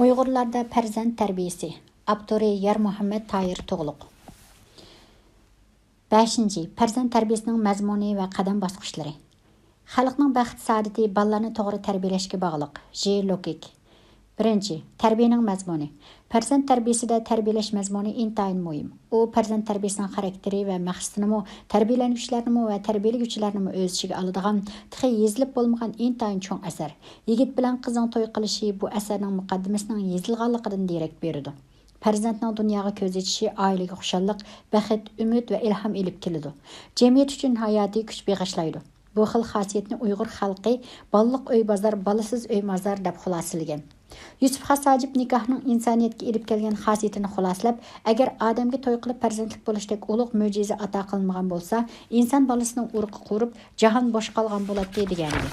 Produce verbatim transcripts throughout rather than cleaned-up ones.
ئۇيغۇرلاردا پەرزەنت تەربىيىسى. ئاپتورى: يارمۇھەممەت تاھىر تۇغلۇق. بەشىنچى، پەرزەنت تەربىيىسىنىڭ مەزمۇنى ۋە قەدەم باسقۇچلىرى. خەلقنىڭ بەخت-سائادىتى بالىلارنى توغرا تەربىيەلەشكە باغلىق. ژې لوكىك. بىرىنچى، تەربىيەنىڭ مەزمۇنى. پەرزەنت تەربىيىسىدە تەربىيەلەش مەزمۇنى ئىنتايىن مۇھىم. ئۇ پەرزەنت تەربىيەسىنىڭ خاراكتېرى ۋە مەقسىتىنىمۇ، تەربىيەلەنگۈچىلەرنىمۇ ۋە تەربىيەلىگۈچىلەرنىمۇ ئۆز ئىچىگە ئالىدىغان تېخى يېزىلىپ بولمىغان ئىنتايىن چوڭ ئەسەر. يىگىت بىلەن قىزنىڭ توي قىلىشى بۇ ئەسەرنىڭ مۇقەددىمىسىنىڭ يېزىلغانلىقىدىن دېرەك بېرىدۇ. پەرزەنتنىڭ دۇنياغا كۆز ئېچىشى ئائىلىگە خۇشاللىق، بەخت، ئۈمىد ۋە ئىلھام ئېلىپ كېلىدۇ. جەمئىيەت ئۈچۈن ھاياتىي كۈچ بېغىشلايدۇ. بۇ خىل خاسىيەتنى ئۇيغۇر خەلقى «بالىلىق ئۆي بازار، بالىسىز ئۆي مازار» دەپ خۇلاسىلىگەن. يۈسۈپ خاس ھاجىپ نىكاھنىڭ ئىنسانىيەتكە ئېلىپ كەلگەن خاسىيىتىنى خۇلاسىلەپ، ئەگەر ئادەمگە توي قىلىپ پەرزەنتلىك بولۇشتەك ئۇلۇغ مۆجىزە ئاتا قىلىنمىغان بولسا، ئىنسان بالىسىنىڭ ئۇرۇقى قۇرۇپ، جاھان بوش قالغان بولاتتى، دېگەنىدى.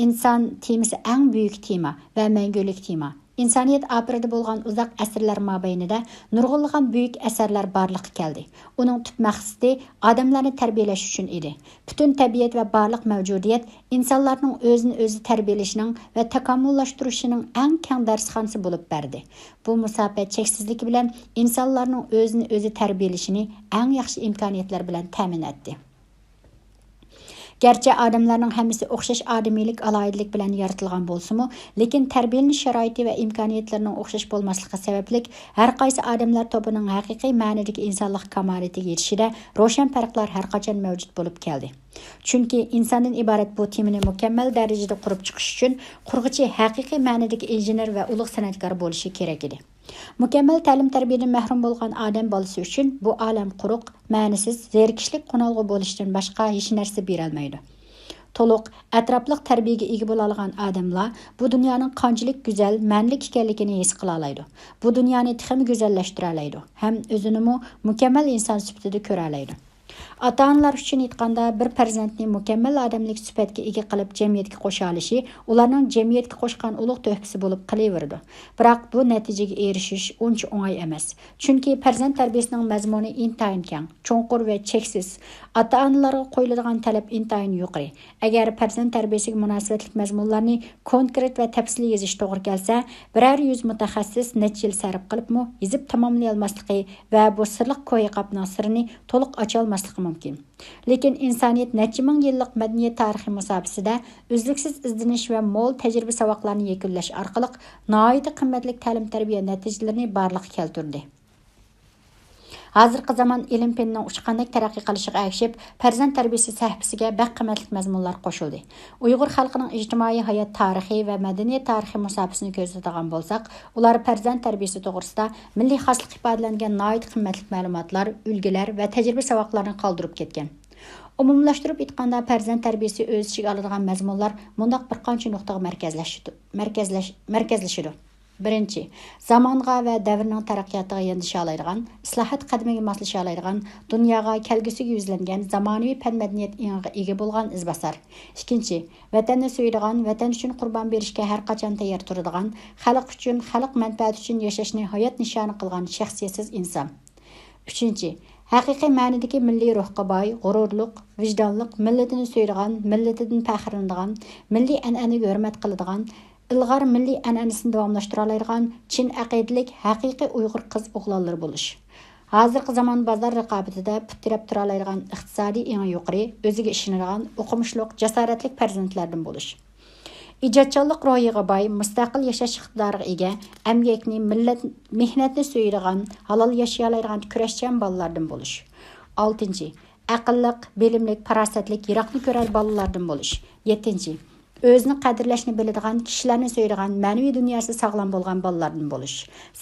ئىنسان تېمىسى ئەڭ بۈيۈك تېما ۋە مەڭگۈلۈك تېما. ئىنسانىيەت ئاپىرىدە بولغان ئۇزاق ئەسىرلەر مابەينىدە نۇرغۇنلىغان بۈيۈك ئەسەرلەر بارلىققا كەلدى. ئۇنىڭ تۈپ مەقسىتى ئادەملەرنى تەربىيەلەش ئۈچۈن ئىدى. پۈتۈن تەبىئەت ۋە بارلىق مەۋجۇدىيەت ئىنسانلارنىڭ ئۆزىنى ئۆزى تەربىيەلىشىنىڭ ۋە تاكامۇللاشتۇرۇشىنىڭ ئەڭ كەڭ دەرسخانىسى بولۇپ بەردى. بۇ مۇساپە چەكسىزلىكى بىلەن ئىنسانلارنىڭ ئۆزىنى ئۆزى تەربىيەلىشىنى ئەڭ ياخشى ئىمكانىيەتلەر بىلەن تەمىن ئەتتى. گەرچە ئادەملەرنىڭ ھەممىسى ئوخشاش ئادىمىيلىك ئالاھىدىلىك بىلەن يارىتىلغان بولسىمۇ، لېكىن تەربىيەلىنىش شارائىتى ۋە ئىمكانىيەتلىرىنىڭ ئوخشاش بولماسلىقى سەۋەبلىك، ھەر قايسى ئادەملەر توپىنىڭ ھەقىقىي مەنىدىكى ئىنسانلىق كامالىتىگە يېتىشىدە روشەن پەرقلەر ھەر قاچان مەۋجۇت بولۇپ كەلدى. چۈنكى ئىنساندىن ئىبارەت بۇ تېمىنى مۇكەممەل دەرىجىدە قۇرۇپ چىقىش ئۈچۈن قۇرغۇچى ھەقىقىي مەنىدىكى ئىنژېنېر ۋە ئۇلۇغ سەنئەتكار بولۇشى كېرەك ئىدى. مۇكەممەل تەلىم-تەربىيەدىن مەھرۇم بولغان ئادەم بالىسى ئۈچۈن بۇ ئالەم قۇرۇق، مەنىسىز، زېرىكىشلىك قونالغۇ بولۇشتىن باشقا ھېچ نەرسە بېرەلمەيدۇ. تولۇق، ئەتراپلىق تەربىيەگە ئىگە بولالىغان ئادەملا بۇ دۇنيانىڭ قانچىلىك گۈزەل، مەنىلىك ئىكەنلىكىنى ھېس قىلالايدۇ. بۇ دۇنيانى تېخىمۇ گۈزەللەشتۈرەلەيدۇ ھەم ئۆزىنىمۇ مۇكەممەل ئىنسان سۈپىتىدە كۆرەلەيدۇ. ئاتا-ئانىلار ئۈچۈن ئېيتقاندا، بىر پەرزەنتنى مۇكەممەل ئادەملىك سۈپەتكە ئىگە قىلىپ جەمئىيەتكە قوشالىشى ئۇلارنىڭ جەمئىيەتكە قوشقان ئۇلۇغ تۆھپىسى بولۇپ قېلىۋېرىدۇ. بىراق بۇ نەتىجىگە ئېرىشىش ئۇنچە ئوڭاي ئەمەس. چۈنكى پەرزەنت تەربىيەسىنىڭ مەزمۇنى ئىنتايىن كەڭ، چوڭقۇر ۋە چەكسىز. ئاتا-ئانىلارغا قويۇلىدىغان تەلەپ ئىنتايىن يۇقىرى. ئەگەر پەرزەنت تەربىيەسىگە مۇناسىۋەتلىك مەزمۇنلارنى كونكرېت ۋە تەپسىلىي يېزىش توغرا كەلسە، بىرەر يۈز مۇتەخەسسىس نەچچە يىل سەرپ قىلىپمۇ يېزىپ تاماملىيالماسلىقى ۋە بۇ سىرلىق كوھە قاپنىڭ سىرىنى تولۇق ئاچالماسلىقى مۇمكىن. لېكىن ئىنسانىيەت نەچچە مىڭ يىللىق مەدەنىيەت تارىخى مۇساپىسىدە ئۈزلۈكسىز ئىزدىنىش ۋە مول تەجرىبە ساۋاقلارنى يەكۈنلەش ئارقىلىق ناھايىتى قىممەتلىك تەلىم-تەربىيە نەتىجىلىرىنى بارلىققا كەلتۈردى. ھازىرقى زامان ئىلىم-پېنىنىڭ ئۇچقاندەك تەرەققىي قىلىشىغا ئەگىشىپ، پەرزەنت تەربىيەسى سەھىپىسىگە بەك قىممەتلىك مەزمۇنلار قوشۇلدى. ئۇيغۇر خەلقىنىڭ ئىجتىمائىي ھايات تارىخى ۋە مەدەنىيەت تارىخى مۇساپىسىنى كۆزىتىدىغان بولساق، ئۇلار پەرزەنت تەربىيەسى توغرىسىدا مىللىي خاسلىق ئىپادىلەنگەن ناھايىتى قىممەتلىك مەلۇماتلار، ئۈلگىلەر ۋە تەجرىبە ساۋاقلارنى قالدۇرۇپ كەتكەن. ئومۇملاشتۇرۇپ ئېيتقاندا، پەرزەنت تەربىيەسى ئۆز ئىچىگە ئالىدىغان مەزمۇنلار مۇنداق بىر قانچە نۇقتىغا مەركەزلەشتى-، مەركەزلەش-، مەركەزلىشىدۇ. بىرىنچى، زامانغا ۋە دەۋرنىڭ تەرەققىياتىغا يېتىشالايدىغان، ئىسلاھات قەدىمىگە ماسلىشالايدىغان، دۇنياغا، كەلگۈسىگە يۈزلەنگەن زامانىۋى پەن-مەدەنىيەت ئېڭىغا ئىگە بولغان ئىزباسار. ئىككىنچى، ۋەتەننى سۆيىدىغان، ۋەتەن ئۈچۈن قۇربان بېرىشكە ھەر قاچان تەييار تۇرىدىغان، خەلق ئۈچۈن، خەلق مەنپەئەتى ئۈچۈن ياشاشنى ھايات نىشانى قىلغان شەخسىيەتسىز ئىنسان. ئۈچىنچى، ھەقىقىي مەنىدىكى مىللىي روھقا باي، غۇرۇرلۇق، ۋىجدانلىق، مىللىتىنى سۆيىدىغان، مىللىتىدىن پەخىرلىنىدىغان، مىللىي ئەنئەنىگە ھۆرمەت قىلىدىغان، ئىلغار مىللىي ئەنئەنىسىنى داۋاملاشتۇرالايدىغان چىن ئەقىدىلىك ھەقىقىي ئۇيغۇر قىز ئوغلانلىرى بولۇش. ھازىرقى زامان بازار رىقابىتىدە پۇت تىرەپ تۇرالايدىغان ئىقتىسادىي ئېڭى يۇقىرى، ئۆزىگە ئىشىنىدىغان، ئوقۇمۇشلۇق، جاسارەتلىك پەرزەنتلەردىن بولۇش. ئىجادچانلىق روھىغا باي، مۇستەقىل ياشاش ئىقتىدارىغا ئىگە، ئەمگەكنى، مىللەت، مېھنەتنى سۆيىدىغان، ھالال ياشىيالايدىغان كۈرەشچان بالىلاردىن بولۇش. ئالتىنچى، ئەقىللىق، بىلىملىك، پاراسەتلىك، يىراقنى كۆرەر بالىلاردىن بولۇش. يەتتىنچى، ئۆزىنى قەدىرلەشنى بىلىدىغان، كىشىلەرنى سۆيىدىغان، مەنىۋى دۇنياسى ساغلام بولغان بالىلاردىن بولۇش.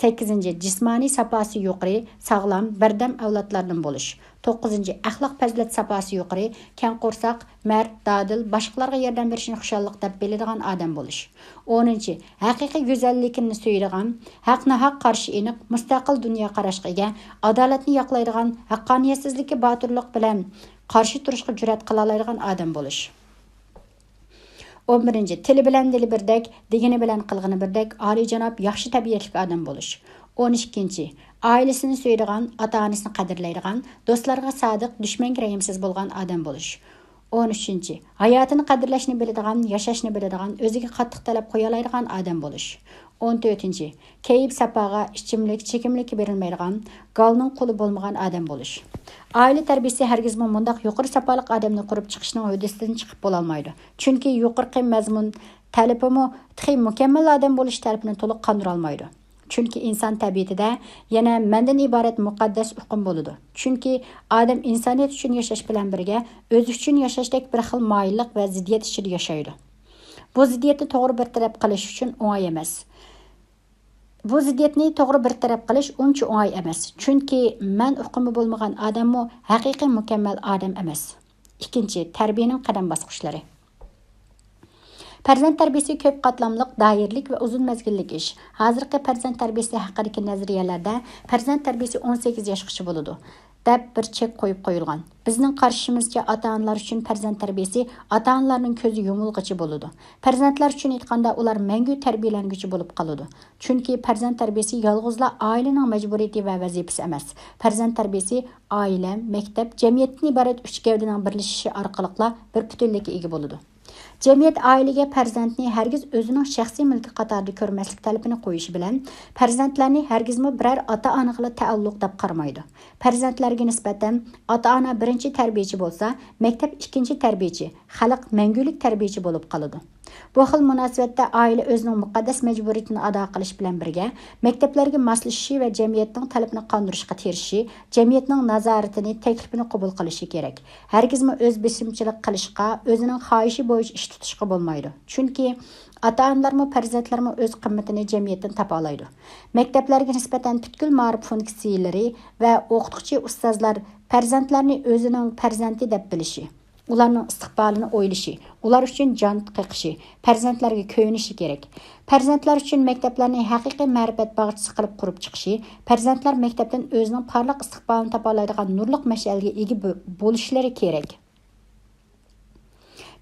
سەككىزىنچى، جىسمانىي ساپاسى يۇقىرى، ساغلام، بەردەم ئەۋلادلاردىن بولۇش. توققۇزىنچى، ئەخلاق پەزىلەت ساپاسى يۇقىرى، كەڭ قورساق، مەرد، دادىل، باشقىلارغا ياردەم بېرىشنى خۇشاللىق دەپ بىلىدىغان ئادەم بولۇش. ئونىنچى، ھەقىقىي گۈزەللىكنى سۆيىدىغان، ھەق-ناھەق قارىشى ئېنىق، مۇستەقىل دۇنيا قاراشقا ئىگە، ئادالەتنى ياقلايدىغان، ھەققانىيەتسىزلىككە باتۇرلۇق بىلەن قارشى تۇرۇشقا جۈرئەت قىلالايدىغان ئادەم بولۇش. ئون بىرىنچى، تىلى بىلەن دىلى بىردەك، دېگىنى بىلەن قىلغىنى بىردەك، ئالىيجاناب، ياخشى تەبىئەتلىك ئادەم بولۇش. ئون ئىككىنچى، ئائىلىسىنى سۆيىدىغان، ئاتا-ئانىسىنى قەدىرلەيدىغان، دوستلارغا سادىق، دۈشمەنگە رەھىمسىز بولغان ئادەم بولۇش. ئون ئۈچىنچى، ھاياتىنى قەدىرلەشنى بىلىدىغان، ياشاشنى بىلىدىغان، ئۆزىگە قاتتىق تەلەپ قويالايدىغان ئادەم بولۇش. ئون تۆتىنچى، كەيپ ساپاغا ئىچىملىك، چېكىملىككە بېرىلمەيدىغان، گالنىڭ قۇلى بولمىغان ئادەم بولۇش. ئائىلە تەربىيىسى ھەرگىزمۇ مۇنداق يۇقىرى ساپالىق ئادەمنى قۇرۇپ چىقىشنىڭ ھۆددىسىدىن چىقىپ بولالمايدۇ. چۈنكى يۇقىرىقى مەزمۇن تەلىپىمۇ تېخى مۇكەممەل ئادەم بولۇش تەلىپىنى تولۇق قاندۇرالمايدۇ. چۈنكى ئىنسان تەبىئىتىدە يەنە مەندىن ئىبارەت مۇقەددەس ئۇقۇم بولىدۇ. چۈنكى ئادەم ئىنسانىيەت ئۈچۈن ياشاش بىلەن بىرگە ئۆزى ئۈچۈن ياشاشتەك بىر خىل مايىللىق ۋە زىددىيەت ئىچىدە ياشايدۇ. بۇ زىددىيەتنى توغرا بىر تەرەپ قىلىش ئۈچۈن ئوڭاي ئەمەس. بۇ زىددىيەتنى توغرا بىر تەرەپ قىلىش ئۇنچە ئوڭاي ئەمەس. چۈنكى مەن ئۇقۇمى بولمىغان ئادەممۇ ھەقىقىي مۇكەممەل ئادەم ئەمەس. ئىككىنچى، تەربىيەنىڭ قەدەم باسقۇچلىرى. پەرزەنت تەربىيەسى كۆپ قاتلاملىق، دائىرىلىك ۋە ئۇزۇن مەزگىللىك ئىش. ھازىرقى پەرزەنت تەربىيەسى ھەققىدىكى نەزەرىيەلەردە پەرزەنت تەربىيەسى ئون سەككىز ياشقىچە بولىدۇ، دەپ بىر چەك قويۇپ قويۇلغان. بىزنىڭ قارىشىمىزچە، ئاتا-ئانىلار ئۈچۈن پەرزەنت تەربىيەسى ئاتا-ئانىلارنىڭ كۆزى يۇمۇلغۇچە بولىدۇ. پەرزەنتلەر ئۈچۈن ئېيتقاندا، ئۇلار مەڭگۈ تەربىيەلەنگۈچى بولۇپ قالىدۇ. چۈنكى پەرزەنت تەربىيەسى يالغۇزلا ئائىلىنىڭ مەجبۇرىيىتى ۋە ۋەزىپىسى ئەمەس. پەرزەنت تەربىيەسى ئائىلە، مەكتەپ، جەمئىيەتتىن ئىبارەت ئۈچ گەۋدىنىڭ بىرلىشىشى ئارقىلىقلا بىر پۈتۈنلۈككە ئىگە بولىدۇ. جەمئىيەت ئائىلىگە پەرزەنتنى ھەرگىز ئۆزىنىڭ شەخسىي مۈلكى قاتارىدا كۆرمەسلىك تەلىپىنى قويۇشى بىلەن، پەرزەنتلەرنى ھەرگىزمۇ بىرەر ئاتا-ئانىغىلا تەئەللۇق دەپ قارىمايدۇ. پەرزەنتلەرگە نىسبەتەن ئاتا-ئانا بىرىنچى تەربىيەچى بولسا، مەكتەپ ئىككىنچى تەربىيەچى، خەلق مەڭگۈلۈك تەربىيەچى بولۇپ قالىدۇ. بۇ خىل مۇناسىۋەتتە ئائىلە ئۆزىنىڭ مۇقەددەس مەجبۇرىيىتىنى ئادا قىلىش بىلەن بىرگە، مەكتەپلەرگە ماسلىشىشى ۋە جەمئىيەتنىڭ تەلىپىنى قاندۇرۇشقا تىرىشىشى، جەمئىيەتنىڭ نازارىتىنى، تەكلىپىنى قوبۇل قىلىشى كېرەك. ھەرگىزمۇ ئۆز بېسىمچىلىق قىلىشقا، ئۆزىنىڭ خاھىشى بويىچە ئىش تۇتۇشقا بولمايدۇ. چۈنكى ئاتا-ئانىلارمۇ، پەرزەنتلەرمۇ ئۆز قىممىتىنى جەمئىيەتتىن تاپالايدۇ. مەكتەپلەرگە نىسبەتەن پۈتكۈل مائارىپ فۇنكسىيەلىرى ۋە ئوقۇتقۇچى ئۇستازلار پەرزەنتلەرنى ئۆزىنىڭ پەرزەنتى دەپ بىلىشى، ئۇلارنىڭ ئىستىقبالىنى ئويلىشى، ئۇلار ئۈچۈن جان قېقىشى، پەرزەنتلەرگە كۆيۈنۈشى كېرەك. پەرزەنتلەر ئۈچۈن مەكتەپلەرنى ھەقىقىي مەرىپەت باغچىسى قىلىپ قۇرۇپ چىقىشى، پەرزەنتلەر مەكتەپتىن ئۆزىنىڭ پارلاق ئىستىقبالىنى تاپالايدىغان نۇرلۇق مەشئەلگە ئىگە بو-، بولۇشلىرى كېرەك.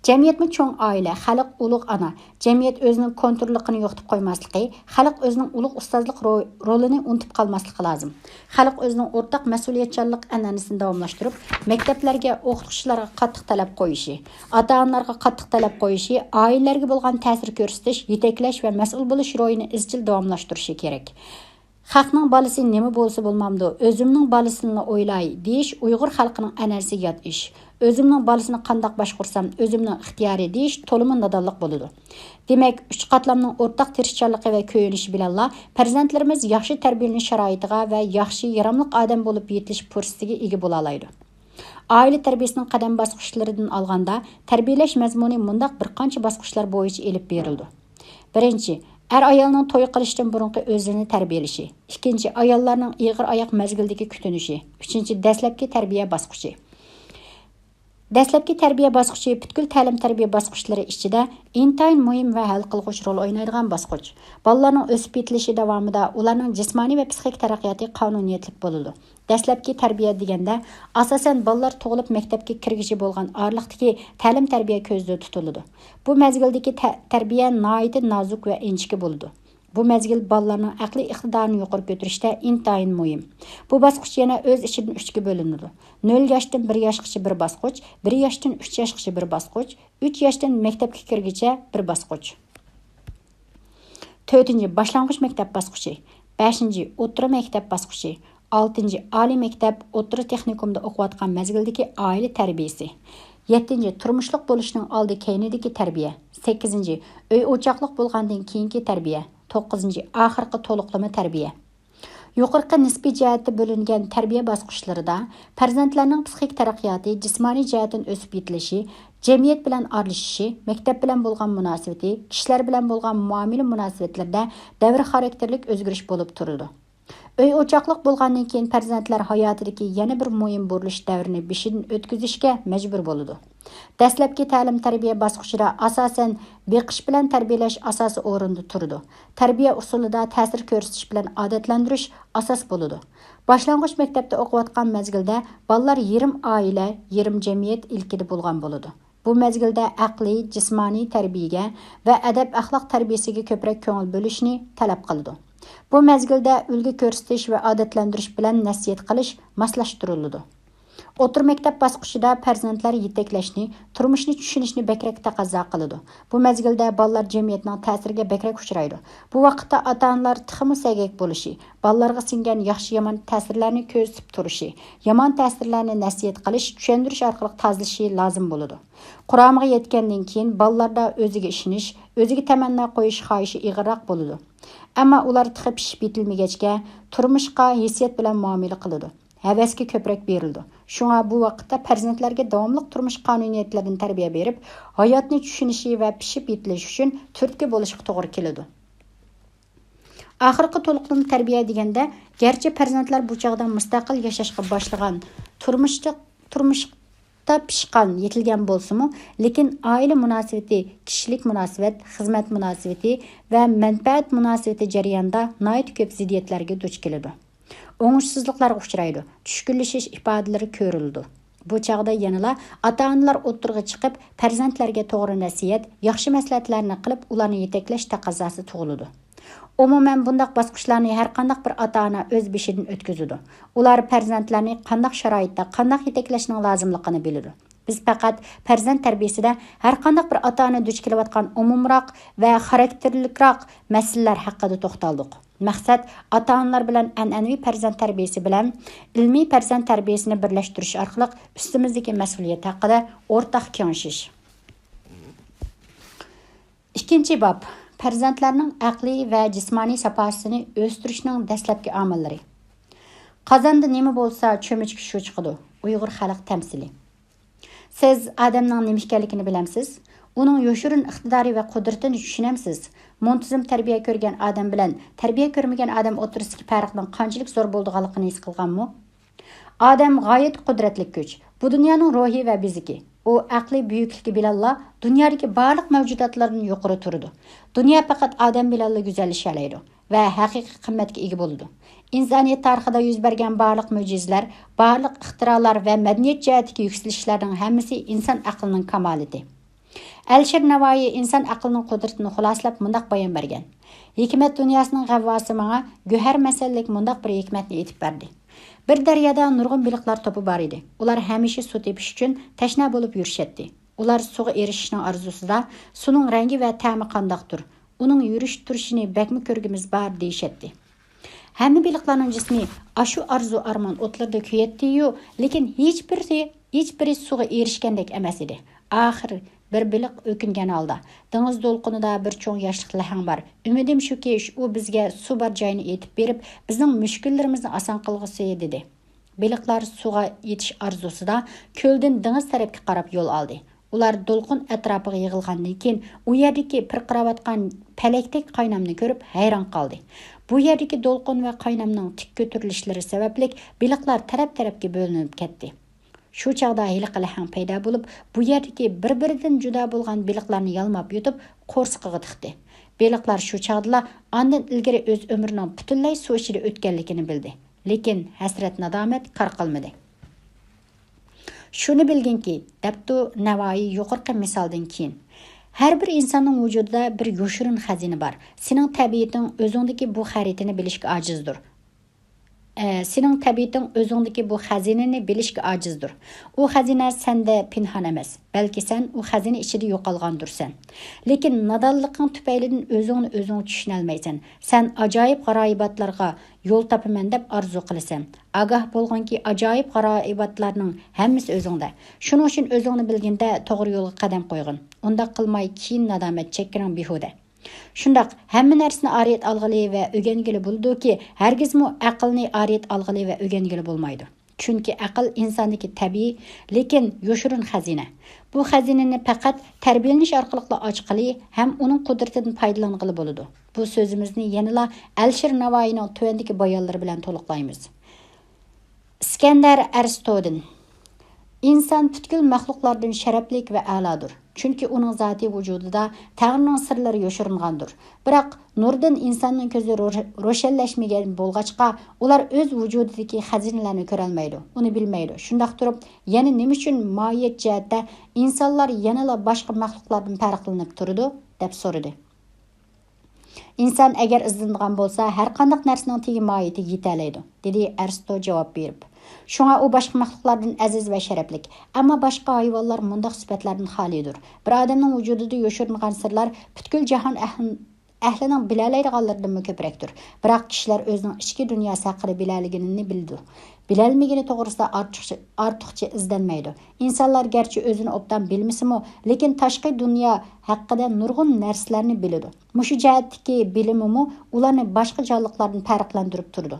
جەمئىيەتمۇ چوڭ ئائىلە، خەلق ئۇلۇغ ئانا. جەمئىيەت ئۆزىنىڭ كونتروللۇقىنى يوقىتىپ قويماسلىقى، خەلق ئۆزىنىڭ ئۇلۇغ ئۇستازلىق رو-، رولىنى ئۇنتۇپ قالماسلىقى لازىم. خەلق ئۆزىنىڭ ئورتاق مەسئۇلىيەتچانلىق ئەنئەنىسىنى داۋاملاشتۇرۇپ، مەكتەپلەرگە ئوقۇتقۇچىلارغا قاتتىق تەلەپ قويۇشى، ئاتا-ئانىلارغا قاتتىق تەلەپ قويۇشى، ئائىلىلەرگە بولغان تەسىر كۆرسىتىش، يېتەكلەش ۋە مەسئۇل بولۇش روھىنى ئىزچىل داۋاملاشتۇرۇشى كېرەك. «خەقنىڭ بالىسى نېمە بولسا بولمامدۇ، ئۆزۈمنىڭ بالىسىنىلا ئويلاي» دېيىش ئۇيغۇر خەلقىنىڭ ئەنئەنىسىگە يات ئىش. «ئۆزۈمنىڭ بالىسىنى قانداق باشقۇرسام، ئۆزۈمنىڭ ئىختىيارى» دېيىش تولىمۇ نادانلىق بولىدۇ. دېمەك، ئۈچ قاتلامنىڭ ئورتاق تىرىشچانلىقى ۋە كۆيۈنۈشى بىلەنلا پەرزەنتلىرىمىز ياخشى تەربىيەلىنىش شارائىتىغا ۋە ياخشى، ياراملىق ئادەم بولۇپ يېتىلىش پۇرسىتىگە ئىگە بولالايدۇ. ئائىلە تەربىيەسىنىڭ قەدەم باسقۇچلىرىدىن ئالغاندا، تەربىيەلەش مەزمۇنى مۇنداق بىر قانچە باسقۇچلار بويىچە ئېلىپ بېرىلىدۇ. بىرىنچى، ئەر-ئايالنىڭ توي قىلىشتىن بۇرۇنقى ئۆزىنى تەربىيەلىشى. ئىككىنچى، ئاياللارنىڭ ئېغىر ئاياق مەزگىلدىكى كۈتۈنۈشى. ئۈچىنچى، دەسلەپكى تەربىيە باسقۇچى. دەسلەپكى تەربىيە باسقۇچى پۈتكۈل تەلىم-تەربىيە باسقۇچلىرى ئىچىدە ئىنتايىن مۇھىم ۋە ھەل قىلغۇچ رول ئوينايدىغان باسقۇچ. بالىلارنىڭ ئۆسۈپ يېتىلىشى داۋامىدا ئۇلارنىڭ جىسمانىي ۋە پسىخىك تەرەققىياتى قانۇنىيەتلىك بولىدۇ. دەسلەپكى تەربىيە دېگەندە، ئاساسەن، بالىلار تۇغۇلۇپ مەكتەپكە كىرگۈچە بولغان ئارىلىقتىكى تەلىم-تەربىيە كۆزدە تۇتۇلىدۇ. بۇ مەزگىلدىكى تە-، تەربىيە ناھايىتى نازۇك ۋە ئىنچىكە بولىدۇ. بۇ مەزگىل بالىلارنىڭ ئەقلىي ئىقتىدارىنى يۇقىرى كۆتۈرۈشتە ئىنتايىن مۇھىم. بۇ باسقۇچ يەنە ئۆز ئىچىدىن ئۈچكە بۆلۈنىدۇ. نۆل ياشتىن بىر ياشقىچە بىر باسقۇچ، بىر ياشتىن ئۈچ ياشقىچە بىر باسقۇچ، ئۈچ ياشتىن مەكتەپكە كىرگۈچە بىر باسقۇچ. تۆتىنچى، باشلانغۇچ مەكتەپ باسقۇچى. بەشىنچى، ئوتتۇرا مەكتەپ باسقۇچى. ئالتىنچى، ئالىي مەكتەپ، ئوتتۇرا تېخنىكومدا ئوقۇۋاتقان مەزگىلدىكى ئائىلە تەربىيەسى. يەتتىنچى، تۇرمۇشلۇق بولۇشنىڭ ئالدى كەينىدىكى تەربىيە. سەككىزىنچى، ئۆي ئوچاقلىق بولغاندىن كېيىنكى تەربىيە. توققۇزىنچى، ئاخىرقى تولۇقلىما تەربىيە. يۇقىرىقى نىسپىي جەھەتتە بۆلۈنگەن تەربىيە باسقۇچلىرىدا پەرزەنتلەرنىڭ پسىخىك تەرەققىياتى، جىسمانىي جەھەتتىن ئۆسۈپ يېتىلىشى، جەمئىيەت بىلەن ئارىلىشىشى، مەكتەپ بىلەن بولغان مۇناسىۋىتى، كىشىلەر بىلەن بولغان مۇئامىلە مۇناسىۋەتلىرىدە دەۋر خاراكتېرلىك ئۆزگىرىش بولۇپ تۇرىدۇ. ئۆي ئوچاقلىق بولغاندىن كېيىن پەرزەنتلەر ھاياتىدىكى يەنە بىر مۇھىم بۇرۇلۇش دەۋرىنى بېشىدىن ئۆتكۈزۈشكە مەجبۇر بولىدۇ. دەسلەپكى تەلىم-تەربىيە باسقۇچىدا ئاساسەن بېقىش بىلەن تەربىيەلەش ئاساسىي ئورۇندا تۇرىدۇ. تەربىيە ئۇسۇلىدا تەسىر كۆرسىتىش بىلەن ئادەتلەندۈرۈش ئاساس بولىدۇ. باشلانغۇچ مەكتەپتە ئوقۇۋاتقان مەزگىلدە بالىلار يېرىم ئائىلە، يېرىم جەمئىيەت ئىلكىدە بولغان بولىدۇ. بۇ مەزگىلدە ئەقلىي، جىسمانىي تەربىيەگە ۋە ئەدەپ-ئەخلاق تەربىيەسىگە كۆپرەك كۆڭۈل بۆلۈشنى تەلەپ قىلىدۇ. بۇ مەزگىلدە ئۈلگە كۆرسىتىش ۋە ئادەتلەندۈرۈش بىلەن نەسىھەت قىلىش ماسلاشتۇرۇلىدۇ. ئوتتۇرا مەكتەپ باسقۇچىدا پەرزەنتلەر يېتەكلەشنى، تۇرمۇشنى چۈشىنىشنى بەكرەك تەقەززا قىلىدۇ. بۇ مەزگىلدە بالىلار جەمئىيەتنىڭ تەسىرىگە بەكرەك ئۇچرايدۇ. بۇ ۋاقىتتا ئاتا-ئانىلار تېخىمۇ سەگەك بولۇشى، بالىلارغا سىڭگەن ياخشى-يامان تەسىرلەرنى كۆزىتىپ تۇرۇشى، يامان تەسىرلەرنى نەسىھەت قىلىش، چۈشەندۈرۈش ئارقىلىق تازىلىشى لازىم بولىدۇ. قۇرامىغا يەتكەندىن كېيىن بالىلاردا ئۆزىگە ئىشىنىش، ئۆزىگە تەمەننا قويۇش خاھىشى ئېغىرراق بولىدۇ. ئەمما ئۇلار تېخى پىشىپ يېتىلمىگەچكە، تۇرمۇشقا ھېسسىيات بىلەن مۇئامىلە قىلىدۇ. ھەۋەسكە كۆپرەك بېرىلىدۇ. شۇڭا بۇ ۋاقىتتا پەرزەنتلەرگە داۋاملىق تۇرمۇش قانۇنىيەتلىرىدىن تەربىيە بېرىپ، ھاياتنى چۈشىنىشى ۋە پىشىپ يېتىلىشى ئۈچۈن تۈرتكە بولۇشقا توغرا كېلىدۇ. ئاخىرقى تولۇقلىما تەربىيە دېگەندە، گەرچە پەرزەنتلەر بۇ چاغدا مۇستەقىل ياشاشقا باشلىغان، تۇرمۇشتا، تۇرمۇشتا پىشقان، يېتىلگەن بولسىمۇ، لېكىن ئائىلە مۇناسىۋىتى، كىشىلىك مۇناسىۋەت، خىزمەت مۇناسىۋىتى ۋە مەنپەئەت مۇناسىۋىتى جەريانىدا ناھايىتى كۆپ زىددىيەتلەرگە دۇچ كېلىدۇ. ئوڭۇشسىزلىقلارغا ئۇچرايدۇ، چۈشكۈنلىشىش ئىپادىلىرى كۆرۈلىدۇ. بۇ چاغدا يەنىلا ئاتا-ئانىلار ئوتتۇرىغا چىقىپ، پەرزەنتلەرگە توغرا نەسىھەت، ياخشى مەسلىھەتلەرنى قىلىپ، ئۇلارنى يېتەكلەش تەقەززاسى تۇغۇلىدۇ. ئومۇمەن، بۇنداق باسقۇچلارنى ھەرقانداق بىر ئاتا-ئانا ئۆز بېشىدىن ئۆتكۈزىدۇ. ئۇلار پەرزەنتلەرنى قانداق شارائىتتا، قانداق يېتەكلەشنىڭ لازىملىقىنى بىلىدۇ. بىز پەقەت پەرزەنت تەربىيەسىدە ھەرقانداق بىر ئاتا-ئانا دۇچ كېلىۋاتقان ئومۇمراق ۋە خاراكتېرلىكراق مەسىلىلەر ھەققىدە توختالدۇق. مەقسەت، ئاتا-ئانىلار بىلەن ئەنئەنىۋى پەرزەنت تەربىيەسى بىلەن ئىلمىي پەرزەنت تەربىيەسىنى بىرلەشتۈرۈش ئارقىلىق ئۈستىمىزدىكى مەسئۇلىيەت ھەققىدە ئورتاق كېڭىشىش. ئىككىنچى باب، پەرزەنتلەرنىڭ ئەقلىي ۋە جىسمانىي ساپاسىنى ئۆستۈرۈشنىڭ دەسلەپكى ئامىللىرى. قازاندا نېمە بولسا، چۆمۈچكە شۇ چىقىدۇ. ئۇيغۇر خەلق تەمسىلى. سىز ئادەمنىڭ نېمە ئىكەنلىكىنى بىلەمسىز؟ ئۇنىڭ يوشۇرۇن ئىقتىدارى ۋە قۇدرىتىنى چۈشىنەمسىز؟ مۇنتىزىم تەربىيە كۆرگەن ئادەم بىلەن تەربىيە كۆرمىگەن ئادەم ئوتتۇرىسىدىكى پەرقنىڭ قانچىلىك زور بولىدىغانلىقىنى ھېس قىلغانمۇ؟ ئادەم غايەتتە قۇدرەتلىك كۈچ. بۇ دۇنيانىڭ روھى ۋە بېزىكى. ئۇ ئەقلىي بۈيۈكلۈكى بىلەنلا دۇنيادىكى بارلىق مەۋجۇداتلاردىن يۇقىرى تۇرىدۇ. دۇنيا پەقەت ئادەم بىلەنلا گۈزەللىشەلەيدۇ ۋە ھەقىقىي قىممەتكە ئىگە بولىدۇ. ئىنسانىيەت تارىخىدا يۈز بەرگەن بارلىق مۆجىزىلەر، بارلىق ئىختىرالار ۋە مەدەنىيەت جەھەتتىكى يۈكسىلىشلەرنىڭ ھەممىسى ئىنسان ئەقلىنىڭ كامالىتى. ئەلىشىر نەۋائىي ئىنسان ئەقلىنىڭ قۇدرىتىنى خۇلاسىلاپ مۇنداق بايان بەرگەن: ھېكمەت دۇنياسىنىڭ غەۋۋاسى ماڭا گۆھەر مەسەللىك مۇنداق بىر ھېكمەتنى ئېيتىپ بەردى. بىر دەريادا نۇرغۇن بېلىقلار توپى بار ئىدى. ئۇلار ھەمىشە سۇ تېپىش ئۈچۈن تەشنا بولۇپ يۈرۈشەتتى. ئۇلار سۇغا ئېرىشىشنىڭ ئارزۇسىدا، سۇنىڭ رەڭگى ۋە تەمى قانداقتۇر، ئۇنىڭ يۈرۈش تۇرۇشىنى بەكمۇ كۆرگۈمىز بار، دېيىشەتتى. ھەممە بېلىقلارنىڭ جىسمى ئاشۇ ئارزۇ ئارمان ئوتلىرىدا كۆيەتتىيۇ، لېكىن ھېچبىرى، ھېچبىرى سۇغا ئېرىشكەندەك ئەمەس ئىدى. ئاخىر بىر بېلىق ئۆكۈنگەن ھالدا، دېڭىز دولقۇنىدا بىر چوڭ ياشلىق لەھەڭ بار. ئۈمىدىم شۇكى، ئۇ بىزگە سۇ بار جاينى ئېيتىپ بېرىپ، بىزنىڭ مۈشكۈللىرىمىزنى ئاسان قىلغۇسى، دېدى. بېلىقلار سۇغا يېتىش ئارزۇسىدا كۆلدىن دېڭىز تەرەپكە قاراپ يول ئالدى. ئۇلار دولقۇن ئەتراپىغا يىغىلغاندىن كېيىن، ئۇ يەردىكى پىرقىراۋاتقان پەلەكتەك قاينامنى كۆرۈپ ھەيران قالدى. بۇ يەردىكى دولقۇن ۋە قاينامنىڭ تىك كۆتۈرۈلۈشلىرى سەۋەبلىك بېلىقلار تەرەپ-تەرەپكە بۆلۈنۈپ كەتتى. شۇ چاغدا ھېلىقى لەھەڭ پەيدا بولۇپ، بۇ يەردىكى بىر-بىرىدىن جۇدا بولغان بېلىقلارنى يالماپ يۇتۇپ، قورسىقىغا تىقتى. بېلىقلار شۇ چاغدىلا ئاندىن ئىلگىرى ئۆز ئۆمرىنىڭ پۈتۈنلەي سۇ ئىچىدە ئۆتكەنلىكىنى بىلدى. لېكىن ھەسرەت-نادامەت كار قىلمىدى. شۇنى بىلگىنكى، دەپتۇ نەۋائىي يۇقىرىقى مىسالدىن كېيىن، ھەر بىر ئىنساننىڭ ۋۇجۇدىدا بىر يوشۇرۇن خەزىنە بار. سېنىڭ تەبىئىتىڭ ئۆزۈڭدىكى بۇ خەرىتىنى بىلىشكە ئاجىزدۇر. ئە، سېنىڭ تەبىئىتىڭ ئۆزۈڭدىكى بۇ خەزىنىنى بىلىشكە ئاجىزدۇر. ئۇ خەزىنە سەندە پىنھان ئەمەس، بەلكى سەن ئۇ خەزىنە ئىچىدە يوقالغاندۇرسەن. لېكىن نادانلىقىڭ تۈپەيلىدىن ئۆزۈڭنى ئۆزۈڭ چۈشىنەلمەيسەن. سەن ئاجايىپ غارايىباتلارغا يول تاپىمەن دەپ ئارزۇ قىلىسەن. ئاگاھ بولغىنكى، ئاجايىپ غارايىباتلارنىڭ ھەممىسى ئۆزۈڭدە. شۇنىڭ ئۈچۈن ئۆزۈڭنى بىلگىندە توغرا يولغا قەدەم قويغىن. ئۇنداق قىلماي كېيىن نادامەت چەككىنىڭ بىھۇدە. شۇنداق، ھەممە نەرسىنى ئارىيەت ئالغىلى ۋە ئۆگەنگىلى بولىدۇكى، ھەرگىزمۇ ئەقىلنى ئارىيەت ئالغىلى ۋە ئۆگەنگىلى بولمايدۇ. چۈنكى ئەقىل ئىنساندىكى تەبىئىي، لېكىن يوشۇرۇن خەزىنە. بۇ خەزىنىنى پەقەت تەربىيەلىنىش ئارقىلىقلا ئاچقىلى ھەم ئۇنىڭ قۇدرىتىدىن پايدىلانغىلى بولىدۇ. بۇ سۆزىمىزنى يەنىلا ئەلىشىر ناۋايىنىڭ تۆۋەندىكى بايانلىرى بىلەن تولۇقلايمىز. ئىسكەندەر ئەرستودىن: ئىنسان پۈتكۈل مەخلۇقلاردىن شەرەپلىك ۋە ئەلادۇر. چۈنكى ئۇنىڭ زاتىي ۋۇجۇدىدا تەڭرىنىڭ سىرلىرى يوشۇرۇنغاندۇر. بىراق، نۇردىن ئىنساننىڭ كۆزى روش-، روشەنلەشمىگەن بولغاچقا، ئۇلار ئۆز ۋۇجۇدىدىكى خەزىنىلەرنى كۆرەلمەيدۇ، ئۇنى بىلمەيدۇ. شۇنداق تۇرۇپ، يەنە نېمە ئۈچۈن ماھىيەت جەھەتتە ئىنسانلار يەنىلا باشقا مەخلۇقلاردىن پەرقلىنىپ تۇرىدۇ؟ دەپ سورىدى. ئىنسان ئەگەر ئىزدىنىدىغان بولسا، ھەرقانداق نەرسىنىڭ تېگى ماھىيىتىگە يېتەلەيدۇ، دېدى ئەرستو جاۋاب بېرىپ. شۇڭا ئۇ باشقا مەخلۇقلاردىن ئەزىز ۋە شەرەپلىك. ئەمما باشقا ھايۋانلار مۇنداق سۈپەتلەردىن خالىيدۇر. بىر ئادەمنىڭ ۋۇجۇدىدا يوشۇرۇنغان سىرلار پۈتكۈل جاھان ئەھل-، ئەھلىنىڭ بىلەلەيدىغانلىرىدىنمۇ كۆپرەكتۇر. بىراق كىشىلەر ئۆزىنىڭ ئىچكى دۇنياسى ھەققىدە بىلەلىگىنىنى بىلىدۇ. بىلەلمىگىنى توغرىسىدا ئارتۇقچە، ئارتۇقچە ئىزدەنمەيدۇ. ئىنسانلار گەرچە ئۆزىنى ئوبدان بىلمىسىمۇ، لېكىن تاشقى دۇنيا ھەققىدە نۇرغۇن نەرسىلەرنى بىلىدۇ. مۇشۇ جەھەتتىكى بىلىمىمۇ ئۇلارنى باشقا جانلىقلاردىن پەرقلەندۈرۈپ تۇرىدۇ.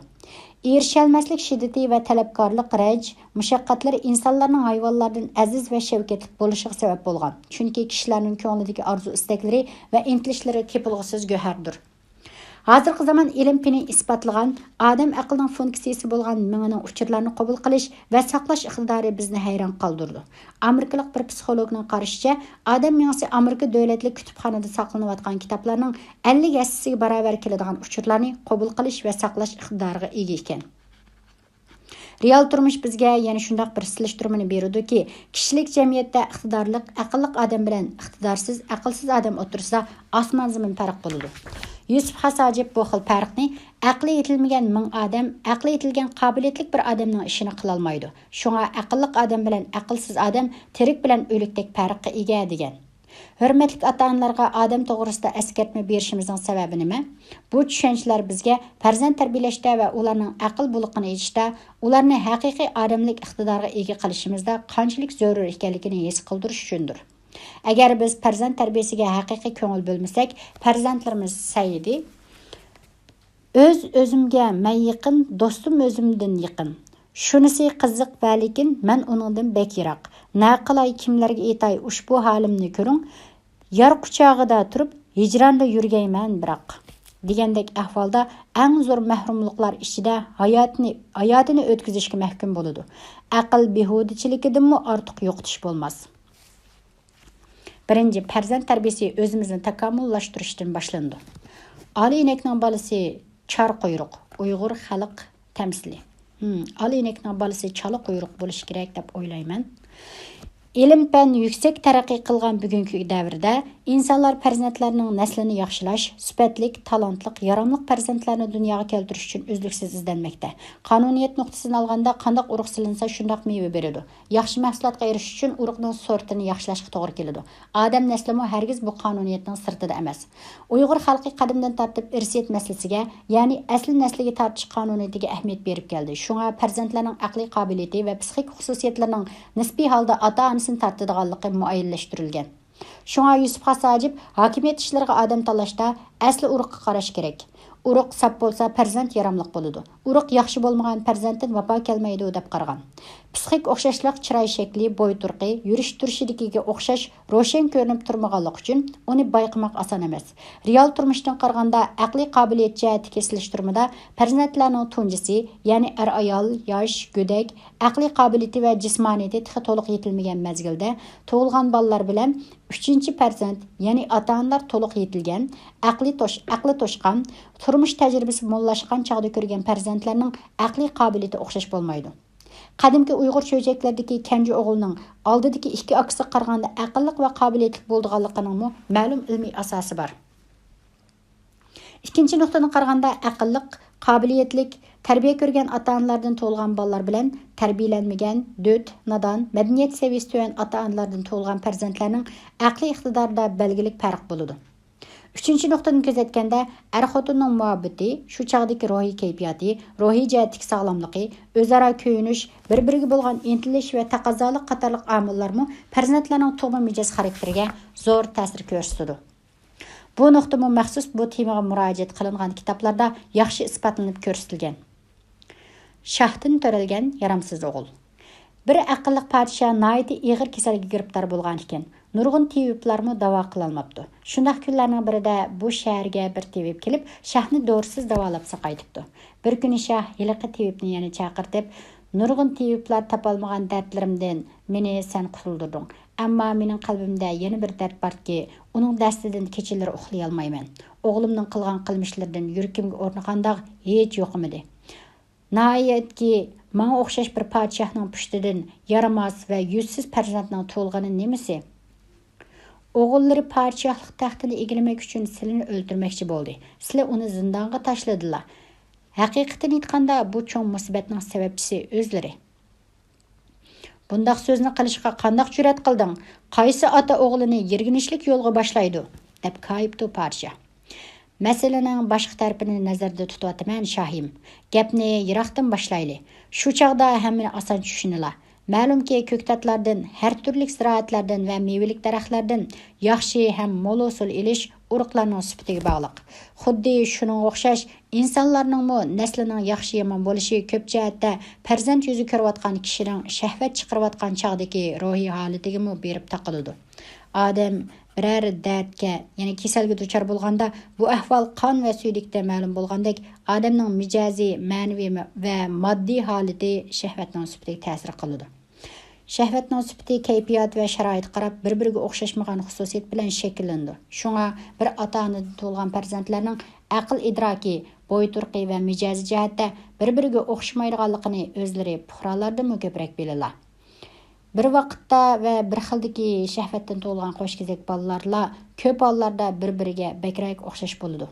ئېرىشەلمەسلىك شىددىتى ۋە تەلەپكارلىق، رەنج، مۇشەققەتلىرى ئىنسانلارنىڭ ھايۋانلاردىن ئەزىز ۋە شەۋكەتلىك بولۇشىغا سەۋەب بولغان. چۈنكى كىشىلەرنىڭ كۆڭلىدىكى ئارزۇ-ئىستەكلىرى ۋە ئىنتىلىشلىرى تېپىلغۇسىز گۆھەردۇر. ھازىرقى زامان ئىلىم پېنى ئىسپاتلىغان، ئادەم ئەقلىنىڭ فۇنكسىيىسى بولغان مېڭىنىڭ ئۇچۇرلارنى قوبۇل قىلىش ۋە ساقلاش ئىقتىدارى بىزنى ھەيران قالدۇرىدۇ. ئامېرىكىلىق بىر پسىخولوگنىڭ قارىشىچە، ئادەم مېڭىسى ئامېرىكا دۆلەتلىك كۇتۇپخانىدا ساقلىنىۋاتقان كىتابلارنىڭ ئەللىك ھەسسىسىگە باراۋەر كېلىدىغان ئۇچۇرلارنى قوبۇل قىلىش ۋە ساقلاش ئىقتىدارىغا ئىگە ئىكەن. رېئال تۇرمۇش بىزگە يەنە شۇنداق بىر سېلىشتۇرمىنى بېرىدۇكى، كىشىلىك جەمئىيەتتە ئىقتىدارلىق، ئەقىللىق ئادەم بىلەن ئىقتىدارسىز، ئەقىلسىز ئادەم ئوتتۇرىسىدا ئاسمان-زېمىن پەرق بولىدۇ. يۈسۈپ خاس ھاجىپ بۇ خىل پەرقنى ئەقلى يېتىلمىگەن مىڭ ئادەم ئەقلى يېتىلگەن قابىلىيەتلىك بىر ئادەمنىڭ ئىشىنى قىلالمايدۇ. شۇڭا ئەقىللىق ئادەم بىلەن ئەقىلسىز ئادەم تىرىك بىلەن ئۆلۈكتەك پەرققە ئىگە، دېگەن. ھۆرمەتلىك ئاتا-ئانىلارغا ئادەم توغرىسىدا ئەسكەرتمە بېرىشىمىزنىڭ سەۋەبى نېمە؟ بۇ چۈشەنچىلەر بىزگە پەرزەنت تەربىيەلەشتە ۋە ئۇلارنىڭ ئەقىل بۇلىقىنى ئېچىشتا، ئۇلارنى ھەقىقىي ئادەملىك ئىقتىدارغا ئىگە قىلىشىمىزدا قانچىلىك زۆرۈر ئىكەنلىكىنى ھېس قىلدۇرۇش ئۈچۈندۇر. ئەگەر بىز پەرزەنت تەربىيەسىگە ھەقىقىي كۆڭۈل بۆلمىسەك، پەرزەنتلىرىمىز سەئىدى، ئۆز-ئۆزۈمگە مەن يېقىن، دوستۇم ئۆزۈمدىن يېقىن. شۇنىسى قىزىق ۋە لېكىن مەن ئۇنىڭدىن بەك يىراق. نەقىلاي كىملەرگە ئېيتاي ئۇشبۇ ھالىمنى كۆرۈڭ. يار قۇچاغىدا تۇرۇپ ھىجراندا يۈرگەيمەن بىراق، دېگەندەك ئەھۋالدا ئەڭ زور مەھرۇملۇقلار ئىچىدە ھاياتىنى، ھاياتىنى ئۆتكۈزۈشكە مەھكۇم بولىدۇ. ئەقىل بىھۇدىچىلىكىدىنمۇ ئارتۇق يوقىتىش بولماس. بىرىنچى، پەرزەنت تەربىيەسى ئۆزىمىزنى تاكامۇللاشتۇرۇشتىن باشلىنىدۇ. ئالا ئېنەكنىڭ بالىسى چار قۇيرۇق، ئۇيغۇر خەلق تەمسىلى. ھىم، ئالا ئېنەكنىڭ بالىسى چالا قۇيرۇق بولۇشى كېرەك دەپ ئويلايمەن. ئىلىم-پەن يۈكسەك تەرەققىي قىلغان بۈگۈنكى دەۋردە ئىنسانلار پەرزەنتلەرنىڭ نەسلىنى ياخشىلاش، سۈپەتلىك، تالانتلىق، ياراملىق پەرزەنتلەرنى دۇنياغا كەلتۈرۈش ئۈچۈن ئۈزلۈكسىز ئىزدەنمەكتە. قانۇنىيەت نۇقتىسىدىن ئالغاندا، قانداق ئۇرۇق سېلىنسا، شۇنداق مېۋە بېرىدۇ. ياخشى مەھسۇلاتقا ئېرىشىش ئۈچۈن ئۇرۇقنىڭ سورتىنى ياخشىلاشقا توغرا كېلىدۇ. ئادەم نەسلىمۇ ھەرگىز بۇ قانۇنىيەتنىڭ سىرتىدا ئەمەس. ئۇيغۇر خەلقى قەدىمدىن تارتىپ ئىرسىيەت مەسىلىسىگە، يەنى ئەسلى نەسلىگە تارتىش قانۇنىيىتىگە ئەھمىيەت بېرىپ كەلدى. شۇڭا پەرزەنتلەرنىڭ ئەقلىي قابىلىيىتى ۋە پسىخىك خۇسۇسىيەتلىرىنىڭ نىسپىي ھالدا ئاتا-ئانىسىنى تارتىدىغانلىقى مۇئەييەنلەشتۈرۈلگەن. شۇڭا يۈسۈپ خاس ھاجىپ ھاكىمىيەت ئىشلىرىغا ئادەم تاللاشتا ئەسلى ئۇرۇققا قاراش كېرەك. ئۇرۇق ساپ بولسا، پەرزەنت ياراملىق بولىدۇ. ئۇرۇق ياخشى بولمىغان پەرزەنتتىن ۋاپا كەلمەيدۇ، دەپ قارىغان. پسىخىك ئوخشاشلىق چىراي شەكلى، بوي تۇرقى، يۈرۈش تۇرۇشىدىكىگە ئوخشاش روشەن كۆرۈنۈپ تۇرمىغانلىقى ئۈچۈن ئۇنى بايقىماق ئاسان ئەمەس. رېئال تۇرمۇشتىن قارىغاندا، ئەقلىي قابىلىيەت جەھەتتىكى سېلىشتۇرمىدا پەرزەنتلەرنىڭ تۇنجىسى، يەنى ئەر-ئايال، ياش، گۆدەك، ئەقلىي قابىلىيىتى ۋە جىسمانىيىتى تېخى تولۇق يېتىلمىگەن مەزگىلدە تۇغۇلغان بالىلار بىلەن ئۈچىنچى پەرزەنت، يەنى ئاتا-ئانىلار تولۇق يېتىلگەن، ئەقلى توش-، ئەقلى توشقان، تۇرمۇش تەجرىبىسى موللاشقان چاغدا كۆرگەن پەرزەنتلەرنىڭ ئەقلىي قابىلىيىتى ئوخشاش بولمايدۇ. قەدىمكى ئۇيغۇر چۆچەكلىرىدىكى كەنجى ئوغۇلنىڭ ئالدىدىكى ئىككى ئاكىسىغا قارىغاندا ئەقىللىق ۋە قابىلىيەتلىك بولىدىغانلىقىنىڭمۇ مەلۇم ئىلمىي ئاساسى بار. ئىككىنچى نۇقتىدىن قارىغاندا، ئەقىللىق، قابىلىيەتلىك، تەربىيە كۆرگەن ئاتا-ئانىلاردىن تۇغۇلغان بالىلار بىلەن تەربىيەلەنمىگەن، دۆت، نادان، مەدەنىيەت سەۋىيەسى تۆۋەن ئاتا-ئانىلاردىن تۇغۇلغان پەرزەنتلەرنىڭ ئەقلىي ئىقتىدارىدا بەلگىلىك پەرق بولىدۇ. ئۈچىنچى نۇقتىدىن كۆزەتكەندە، ئەر-خوتۇننىڭ مۇھەببىتى، شۇ چاغدىكى روھىي كەيپىياتى، روھىي جەھەتتىكى ساغلاملىقى، ئۆزئارا كۆيۈنۈش، بىر-بىرىگە بولغان ئىنتىلىش ۋە تەقەززالىق قاتارلىق ئامىللارمۇ پەرزەنتلەرنىڭ تۇغما مىجەز خاراكتېرىگە زور تەسىر كۆرسىتىدۇ. بۇ نۇقتىمۇ مەخسۇس بۇ تېمىغا مۇراجىئەت قىلىنغان كىتابلاردا ياخشى ئىسپاتلىنىپ كۆرسىتىلگەن. شاھتىن تۆرەلگەن يارامسىز ئوغۇل. بىر ئەقىللىق پادىشاھ ناھايىتى ئېغىر كېسەلگە گىرىپتار بولغانىكەن. نۇرغۇن تېۋىپلارمۇ داۋا قىلالماپتۇ. شۇنداق كۈنلەرنىڭ بىرىدە بۇ شەھەرگە بىر تېۋىپ كېلىپ، شاھنى دورىسىز داۋالاپ ساقايتىپتۇ. بىر كۈنى شاھ ھېلىقى تېۋىپنى يەنە چاقىرتىپ، نۇرغۇن تېۋىپلار تاپالمىغان دەردلىرىمدىن مېنى سەن قۇتۇلدۇردۇڭ. ئەمما مېنىڭ قەلبىمدە يەنە بىر دەرد باركى، ئۇنىڭ دەستىدىن كېچىلىرى ئۇخلىيالمايمەن. ئوغلۇمنىڭ قىلغان قىلمىشلىرىدىن يۈرىكىمگە ئورنىغان داغ ھېچ يوقىمىدى. ناھايەتكى، ماڭا ئوخشاش بىر پادىشاھنىڭ پۇشتىدىن يارىماس ۋە يۈزسىز پەرزەنتنىڭ تۇغۇلغىنى نېمىسى؟ ئوغۇللىرى پادىشاھلىق تەختىنى ئىگىلىمەك ئۈچۈن سىلىنى ئۆلتۈرمەكچى بولدى. سىلى ئۇنى زىندانغا تاشلىدىلا. ھەقىقىتىنى ئېيتقاندا، بۇ چوڭ مۇسىبەتنىڭ سەۋەبچىسى ئۆزلىرى. بۇنداق سۆزنى قىلىشقا قانداق جۈرئەت قىلدىڭ؟ قايسى ئاتا ئوغلىنى يىرگىنچلىك يولغا باشلايدۇ؟ دەپ كايىپتۇ پادىشاھ. مەسىلىنىڭ باشقا تەرىپىنى نەزەردە تۇتۇۋاتىمەن، شاھىم. گەپنى يىراقتىن باشلايلى. شۇ چاغدا ھەممىنى ئاسان چۈشىنىلا. مەلۇمكى، كۆكتاتلاردىن، ھەر تۈرلۈك زىرائەتلەردىن ۋە مېۋىلىك دەرەخلەردىن ياخشى ھەم مول ھوسۇل ئېلىش ئۇرۇقلارنىڭ سۈپىتىگە باغلىق. خۇددى شۇنىڭغا ئوخشاش، ئىنسانلارنىڭمۇ نەسلىنىڭ ياخشى-يامان بولۇشى كۆپ جەھەتتە پەرزەنت يۈزى كۆرۈۋاتقان كىشىنىڭ شەھۋەت چىقىرىۋاتقان چاغدىكى روھىي ھالىتىگىمۇ بېرىپ تاقىلىدۇ. ئادەم بىرەر دەردكە، يەنى كېسەلگە دۇچار بولغاندا، بۇ ئەھۋال قان ۋە سۈيدۈكتە مەلۇم بولغاندەك، ئادەمنىڭ مىجەزى، مەنىۋى ۋە ماددىي ھالىتى شەھۋەتنىڭ سۈپىتىگە تەسىر قىلىدۇ. شەھۋەتنىڭ سۈپىتى كەيپىيات ۋە شارائىتقا قاراپ بىر-بىرىگە ئوخشاشمىغان خۇسۇسىيەت بىلەن شەكىللىنىدۇ. شۇڭا بىر ئاتا-ئانىدىن تۇغۇلغان پەرزەنتلەرنىڭ ئەقىل ئىدراكى، بوي تۇرقى ۋە مىجەزى جەھەتتە بىر-بىرىگە ئوخشىمايدىغانلىقىنى ئۆزلىرى پۇقرالاردىنمۇ كۆپرەك بىلىلا. بىر ۋاقىتتا ۋە بىر خىلدىكى شەھۋەتتىن تۇغۇلغان قوشكېزەك بالىلارلا كۆپ ھاللاردا بىر-بىرىگە بەكرەك ئوخشاش بولىدۇ.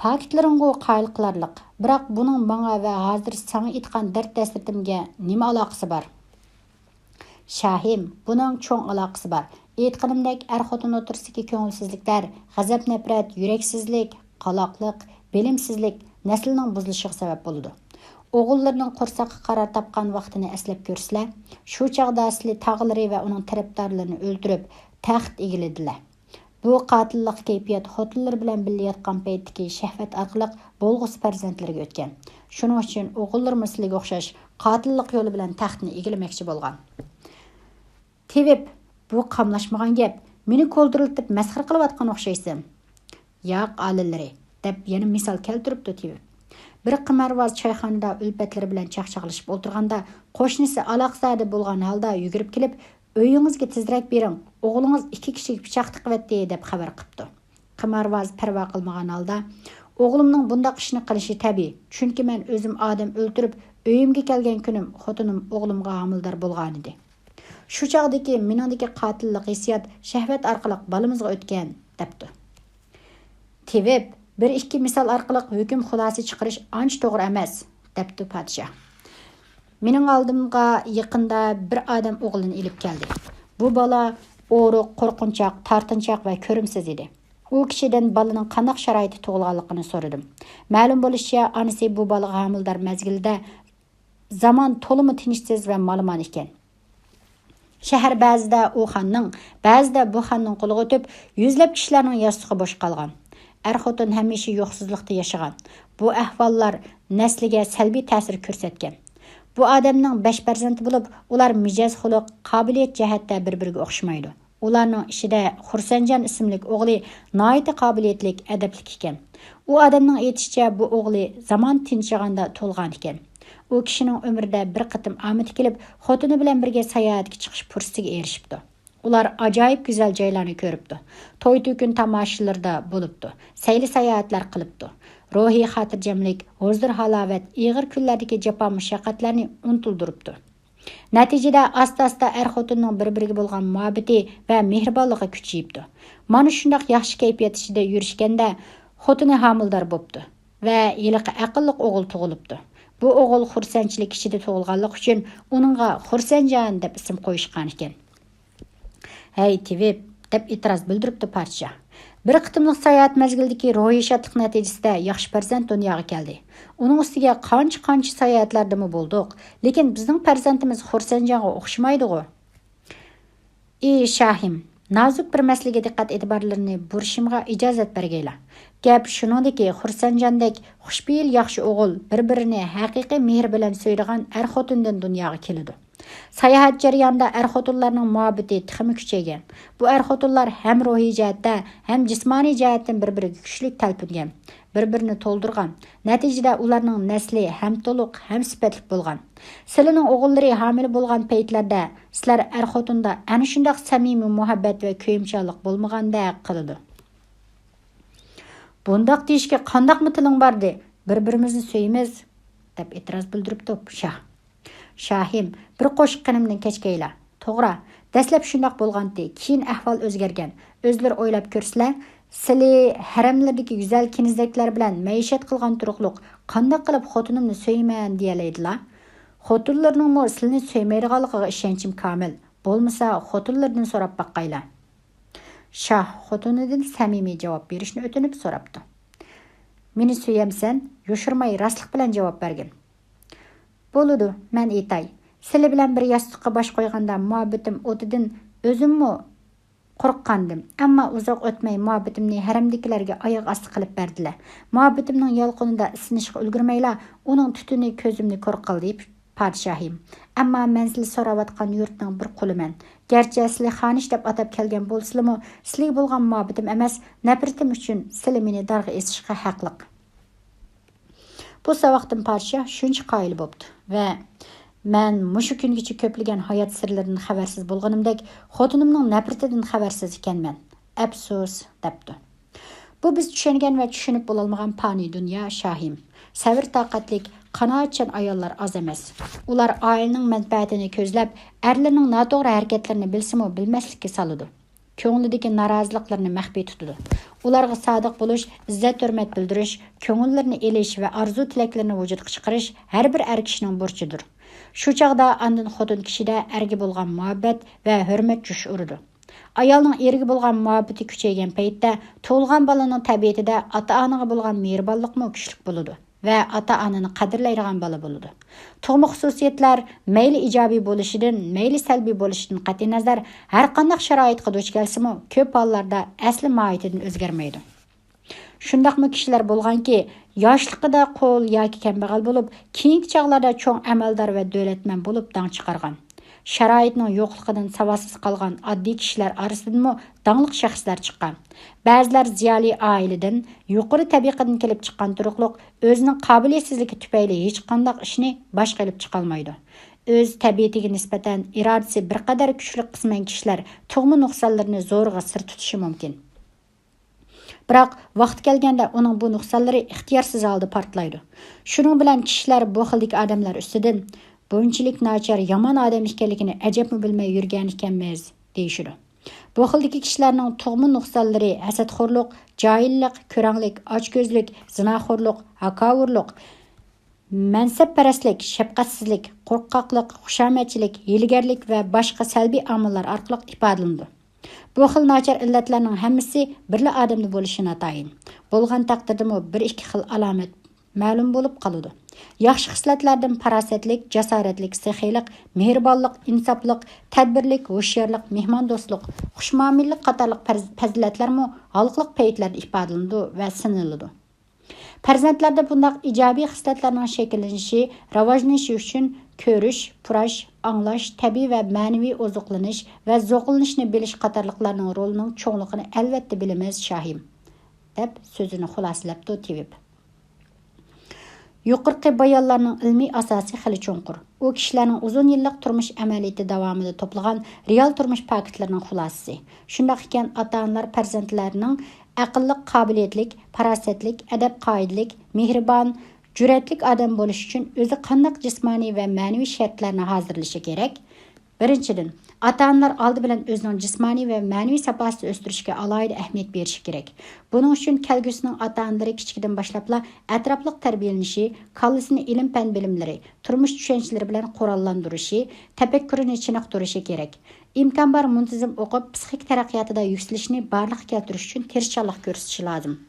پاكىتلىرىڭغۇ قايىل قىلارلىق، بىراق بۇنىڭ ماڭا ۋە ھازىر ساڭا ئېيتقان دەرد-دەسرىتىمگە نېمە ئالاقىسى بار؟ شاھىم، بۇنىڭ چوڭ ئالاقىسى بار. ئېيتقىنىمدەك، ئەر-خوتۇن ئوتتۇرىسىدىكى كۆڭۈلسىزلىكلەر، غەزەپ-نەپرەت، يۈرەكسىزلىك، قالاقلىق، بىلىمسىزلىك نەسلىنىڭ بۇزۇلۇشىغا سەۋەب بولىدۇ. ئوغۇللىرىنىڭ قورساققا قارار تاپقان ۋاقتىنى ئەسلەپ كۆرسىلە، شۇ چاغدا سىلى تاغىلىرى ۋە ئۇنىڭ تەرەپدارلىرىنى ئۆلتۈرۈپ، تەخت ئىگىلىدىلە. بۇ قاتىللىق كەيپىيات خوتۇنلىرى بىلەن بىللە ياتقان پەيتتىكى شەھۋەت ئارقىلىق بولغۇسى پەرزەنتلىرىگە ئۆتكەن. شۇنىڭ ئۈچۈن ئوغۇللىرىمۇ سىلىگە ئوخشاش قاتىللىق يولى بىلەن تەختنى ئىگىلىمەكچى بولغان. تېۋىپ، بۇ قاملاشمىغان گەپ. مېنى كولدۇرلىتىپ مەسخىرە قىلىۋاتقان ئوخشايسەن. ياق، ئالىلىرى، دەپ يەنە مىسال كەلتۈرۈپتۇ تېۋىپ. بىر قىمارۋاز چايخانىدا ئۈلپەتلىرى بىلەن چاقچاقلىشىپ ئولتۇرغاندا، قوشنىسى ئالاقزادە بولغان ھالدا يۈگۈرۈپ كېلىپ، ئۆيىڭىزگە تېزرەك بېرىڭ، ئوغلىڭىز ئىككى كىشىگە پىچاق تىقىۋەتتى، دەپ خەۋەر قىپتۇ. قىمارۋاز پەرۋا قىلمىغان ھالدا، ئوغلۇمنىڭ بۇنداق ئىشنى قىلىشى تەبىئىي، چۈنكى مەن ئۆزۈم ئادەم ئۆلتۈرۈپ، ئۆيۈمگە كەلگەن كۈنۈم خوتۇنۇم ئوغلۇمغا ھامىلىدار بولغانىدى. شۇ چاغدىكى مېنىڭدىكى قاتىللىق ھېسسىيات شەھۋەت ئارقىلىق بالىمىزغا ئۆتكەن، دەپتۇ. تېۋىپ، بىر ئىككى مىسال ئارقىلىق ھۆكۈم خۇلاسە چىقىرىش ئانچە توغرا ئەمەس، دەپتۇ پادىشاھ. مېنىڭ ئالدىمغا يېقىندا بىر ئادەم ئوغلىنى ئېلىپ كەلدى. بۇ بالا ئورۇق، قورقۇنچاق، تارتىنچاق ۋە كۆرۈمسىز ئىدى. ئۇ كىشىدىن بالىنىڭ قانداق شارائىتتا تۇغۇلغانلىقىنى سورىدىم. مەلۇم بولۇشىچە، ئانىسى بۇ بالىغا ھامىلىدار مەزگىلدە زامان تولىمۇ تىنچسىز ۋە مالىمان ئىكەن. شەھەر بەزىدە ئۇ خاننىڭ، بەزىدە بۇ خاننىڭ قولىغا ئۆتۈپ، يۈزلەپ كىشىلەرنىڭ ياستۇقى بوش قالغان. ئەر-خوتۇن ھەمىشە يوقسۇزلۇقتا ياشىغان. بۇ ئەھۋاللار نەسلىگە سەلبىي تەسىر كۆرسەتكەن. بۇ ئادەمنىڭ بەش پەرزەنتى بولۇپ، ئۇلار مىجەز-خۇلق، قابىلىيەت جەھەتتە بىر-بىرىگە ئوخشىمايدۇ. ئۇلارنىڭ ئىچىدە خۇرسەنجان ئىسىملىك ئوغلى ناھايىتى قابىلىيەتلىك، ئەدەپلىك ئىكەن. ئۇ ئادەمنىڭ ئېيتىشىچە، بۇ ئوغلى زامان تىنچىغاندا تۇغۇلغان ئىكەن. ئۇ كىشىنىڭ ئۆمرىدە بىر قېتىم ئامىتى كېلىپ، خوتۇنى بىلەن بىرگە ساياھەتكە چىقىش پۇرسىتىگە ئېرىشىپتۇ. ئۇلار ئاجايىپ گۈزەل جايلارنى كۆرۈپتۇ. توي-تۆكۈن تاماشىلىرىدا بولۇپتۇ. سەيلە-ساياھەتلەر قىلىپتۇ. روھىي خاتىرجەملىك، ھۇزۇر-ھالاۋەت ئېغىر كۈنلەردىكى جاپا-مۇشەققەتلەرنى ئۇنتۇلدۇرۇپتۇ. نەتىجىدە ئاستا-ئاستا ئەر-خوتۇننىڭ بىر-بىرىگە بولغان مۇھەببىتى ۋە مېھرىبانلىقى كۈچىيىپتۇ. مانا شۇنداق ياخشى كەيپىيات ئىچىدە يۈرۈشكەندە، خوتۇنى ھامىلىدار بوپتۇ ۋە ھېلىقى ئەقىللىق ئوغۇل تۇغۇلۇپتۇ. بۇ ئوغۇل خۇرسەنچىلىك ئىچىدە تۇغۇلغانلىقى ئۈچۈن ئۇنىڭغا خۇرسەنجان دەپ ئىسىم قويۇشقانىكەن. ھەي، تېۋىپ، دەپ ئېتىراز بىلدۈرۈپتۇ پادىشاھ. بىر قېتىملىق ساياھەت مەزگىلىدىكى روھىي شادلىق نەتىجىسىدە ياخشى پەرزەنت دۇنياغا كەلدى. ئۇنىڭ ئۈستىگە قانچە-قانچە ساياھەتلەردىمۇ بولدۇق، لېكىن بىزنىڭ پەرزەنتىمىز خۇرسەنجانغا ئوخشىمايدىغۇ؟ ئى شاھىم، نازۇك بىر مەسىلىگە دىققەت ئېتىبارلىرىنى بۇرىشىمغا ئىجازەت بەرگەيلا. گەپ شۇنىڭدىكى، خۇرسەنجاندەك خۇشپېئىل ياخشى ئوغۇل بىر-بىرىنى ھەقىقىي مېھرى بىلەن سۆيىدىغان ئەر-خوتۇندىن دۇنياغا كېلىدۇ. ساياھەت جەريانىدا ئەر-خوتۇنلارنىڭ مۇھەببىتى تېخىمۇ كۈچەيگەن. بۇ ئەر-خوتۇنلار ھەم روھىي جەھەتتە، ھەم جىسمانىي جەھەتتىن بىر-بىرىگە كۈچلۈك تەلپۈنگەن، بىر-بىرىنى تولدۇرغان. نەتىجىدە ئۇلارنىڭ نەسلى ھەم تولۇق، ھەم سۈپەتلىك بولغان. سىلىنىڭ ئوغۇللىرى ھامىلە بولغان پەيتلەردە سىلەر ئەر-خوتۇندا ئەنە شۇنداق سەمىمىي مۇھەببەت ۋە كۆيۈمچانلىق بولمىغاندەك قىلىدۇ. بۇنداق دېيىشكە قانداقمۇ تىلىڭ باردى؟ بىر-بىرىمىزنى سۆيىمىز، دەپ ئېتىراز بىلدۈرۈپتۇ شاھ. شاھىم، بىر قوشۇق قېنىمدىن كەچكەيلا. توغرا، دەسلەپ شۇنداق بولغانتى، كېيىن ئەھۋال ئۆزگەرگەن. ئۆزلىرى ئويلاپ كۆرسىلە، سىلى ھەرەملىرىدىكى گۈزەل كېنىزەكلەر بىلەن مەئىشەت قىلغان تۇرۇقلۇق، قانداق قىلىپ خوتۇنۇمنى سۆيىمەن دېيەلەيدىلا؟ خوتۇنلىرىنىڭمۇ سىلىنى سۆيمەيدىغانلىقىغا ئىشەنچىم كامىل. بولمىسا خوتۇنلىرىدىن سوراپ باققايلا. شاھ خوتۇنىدىن سەمىمىي جاۋاب بېرىشنى ئۆتۈنۈپ سوراپتۇ. مېنى سۆيەمسەن؟ يوشۇرماي راستلىق بىلەن جاۋاب بەرگىن. بولىدۇ، مەن ئېيتاي. سىلى بىلەن بىر ياستۇققا باش قويغاندا مۇھەببىتىم ئوتىدىن ئۆزۈممۇ قورققانىدىم. ئەمما ئۇزاق ئۆتمەي مۇھەببىتىمنى ھەرەمدىكىلەرگە ئاياغ ئاستى قىلىپ بەردىلە. مۇھەببىتىمنىڭ يالقۇنىدا ئىسسىنىشقا ئۈلگۈرمەيلا، ئۇنىڭ تۈتۈنى كۆزۈمنى كور قىلدى، پادىشاھىم. ئەمما مەن سىلى سوراۋاتقان يۇرتنىڭ بىر قۇلىمەن. گەرچە سىلى خانىش دەپ ئاتاپ كەلگەن بولسىلىمۇ، سىلىگە بولغان مۇھەببىتىم ئەمەس، نەپرىتىم ئۈچۈن سىلى مېنى دارغا ئېسىشقا ھەقلىق. بۇ ساۋاقتىن پادىشاھ شۇنچە قايىل بوپتۇ ۋە مەن مۇشۇ كۈنگىچە كۆپلىگەن ھايات سىرلىرىدىن خەۋەرسىز بولغىنىمدەك، خوتۇنۇمنىڭ نەپرىتىدىن خەۋەرسىز ئىكەنمەن. ئەپسۇس، دەپتۇ. بۇ بىز چۈشەنگەن ۋە چۈشىنىپ بولالمىغان پانىي دۇنيا، شاھىم. سەۋر-تاقەتلىك، قانائەتچان ئاياللار ئاز ئەمەس. ئۇلار ئائىلىنىڭ مەنپەئەتىنى كۆزلەپ، ئەرلىرىنىڭ ناتوغرا ھەرىكەتلىرىنى بىلسىمۇ بىلمەسلىككە سالىدۇ. كۆڭلىدىكى نارازىلىقلىرىنى مەخپىي تۇتىدۇ. ئۇلارغا سادىق بولۇش، ئىززەت-ھۆرمەت بىلدۈرۈش، كۆڭۈللىرىنى ئېلىش ۋە ئارزۇ-تىلەكلىرىنى ۋۇجۇدقا چىقىرىش ھەر بىر ئەر كىشىنىڭ بۇرچىدۇر. شۇ چاغدا ئاندىن خوتۇن كىشىدە ئەرگە بولغان مۇھەببەت ۋە ھۆرمەت جۇش ئۇرىدۇ. ئايالنىڭ ئېرىگە بولغان مۇھەببىتى كۈچەيگەن پەيتتە، تۇغۇلغان بالىنىڭ تەبىئىتىدە ئاتا-ئانىغا بولغان مېھرىبانلىقمۇ كۈچلۈك بولىدۇ ۋە ئاتا-ئانىنى قەدىرلەيدىغان بالا بولىدۇ. تۇغما خۇسۇسىيەتلەر مەيلى ئىجابىي بولۇشىدىن، مەيلى سەلبىي بولۇشىدىن قەتئىينەزەر، ھەرقانداق شارائىتقا دۇچ كەلسىمۇ، كۆپ ھاللاردا ئەسلى ماھىيىتىدىن ئۆزگەرمەيدۇ. شۇنداقمۇ كىشىلەر بولغانكى، ياشلىقىدا قۇل ياكى كەمبەغەل بولۇپ، كېيىنكى چاغلاردا چوڭ ئەمەلدار ۋە دۆلەتمەن بولۇپ داڭ چىقارغان. شارائىتنىڭ يوقلۇقىدىن ساۋاتسىز قالغان ئاددىي كىشىلەر ئارىسىدىنمۇ داڭلىق شەخسلەر چىققان. بەزىلەر زىيالىي ئائىلىدىن، يۇقىرى تەبىقىدىن كېلىپ چىققان تۇرۇقلۇق ئۆزىنىڭ قابىلىيەتسىزلىكى تۈپەيلى ھېچقانداق ئىشنى باشقا ئېلىپ چىقالمايدۇ. ئۆز تەبىئىتىگە نىسبەتەن ئىرادىسى بىر قەدەر كۈچلۈك قىسمەن كىشىلەر تۇغما نۇقسانلىرىنى زورىغا سىر تۇتۇشى مۇمكىن. بىراق، ۋاقتى كەلگەندە ئۇنىڭ بۇ نۇقسانلىرى ئىختىيارسىز ھالدا پارتلايدۇ. شۇنىڭ بىلەن كىشىلەر بۇ خىلدىكى ئادەملەر ئۈستىدىن، «بۇنچىلىك ناچار، يامان ئادەم ئىكەنلىكىنى ئەجەبمۇ بىلمەي يۈرگەنىكەنمىز» دېيىشىدۇ. بۇ خىلدىكى كىشىلەرنىڭ تۇغما نۇقسانلىرى ھەسەتخورلۇق، جاھىللىق، كۆرەڭلىك، ئاچكۆزلۈك، زىناخورلۇق، ھاكاۋۇرلۇق، مەنسەپپەرەسلىك، شەپقەتسىزلىك، قورقاقلىق، خۇشامەتچىلىك، ھىيلىگەرلىك ۋە باشقا سەلبىي ئامىللار ئارقىلىق ئىپادىلىنىدۇ. بۇ خىل ناچار ئىللەتلەرنىڭ ھەممىسى بىرلا ئادەمدە بولۇشى ناتايىن. بولغان تەقدىردىمۇ بىر ئىككى خىل ئالامەت مەلۇم بولۇپ قالىدۇ. ياخشى خىسلەتلەردىن پاراسەتلىك، جاسارەتلىك، سېخىيلىق، مېھرىبانلىق، ئىنساپلىق، تەدبىرلىك، ھوشيارلىق، مېھماندوستلۇق، خۇشمۇئامىلىلىك قاتارلىق پەز-، پەزىلەتلەرمۇ ھالقىلىق پەيتلەردە ئىپادىلىنىدۇ ۋە سىنىلىدۇ. پەرزەنتلەردە بۇنداق ئىجابىي خىسلەتلەرنىڭ شەكىللىنىشى، راۋاجلىنىشى ئۈچۈن كۆرۈش، پۇراش، ئاڭلاش، تەبىئىي ۋە مەنىۋى ئوزۇقلىنىش ۋە زوقلىنىشنى بىلىش قاتارلىقلارنىڭ رولىنىڭ چوڭلۇقىنى ئەلۋەتتە بىلىمىز، شاھىم، دەپ سۆزىنى خۇلاسىلەپتۇ تېۋىپ. يۇقىرىقى بايانلارنىڭ ئىلمىي ئاساسى خېلى چوڭقۇر. ئۇ كىشىلەرنىڭ ئۇزۇن يىللىق تۇرمۇش ئەمەلىيىتى داۋامىدا توپلىغان رېئال تۇرمۇش پاكىتلىرىنىڭ خۇلاسىسى. شۇنداق ئىكەن، ئاتا-ئانىلار پەرزەنتلەرنىڭ ئەقىللىق، قابىلىيەتلىك، پاراسەتلىك، ئەدەپ-قائىدىلىك، مېھرىبان، جۈرئەتلىك ئادەم بولۇشى ئۈچۈن ئۆزى قانداق جىسمانىي ۋە مەنىۋى شەرتلەرنى ھازىرلىشى كېرەك؟ بىرىنچىدىن، ئاتا-ئانىلار ئالدى بىلەن ئۆزىنىڭ جىسمانىي ۋە مەنىۋى ساپاسىنى ئۆستۈرۈشكە ئالاھىدە ئەھمىيەت بېرىشى كېرەك. بۇنىڭ ئۈچۈن كەلگۈسىنىڭ ئاتا-ئانىلىرى كىچىكىدىن باشلاپلا ئەتراپلىق تەربىيەلىنىشى، كاللىسىنى ئىلىم-پەن بىلىملىرى، تۇرمۇش چۈشەنچىلىرى بىلەن قوراللاندۇرۇشى، تەپەككۇرىنى چېنىقتۇرۇشى كېرەك. ئىمكان بار مۇنتىزىم ئوقۇپ، پسىخىك تەرەققىياتىدا يۈكسىلىشنى بارلىققا كەلتۈرۈش ئۈچۈن تىرىشچانلىق كۆرسىتىشى لازىم.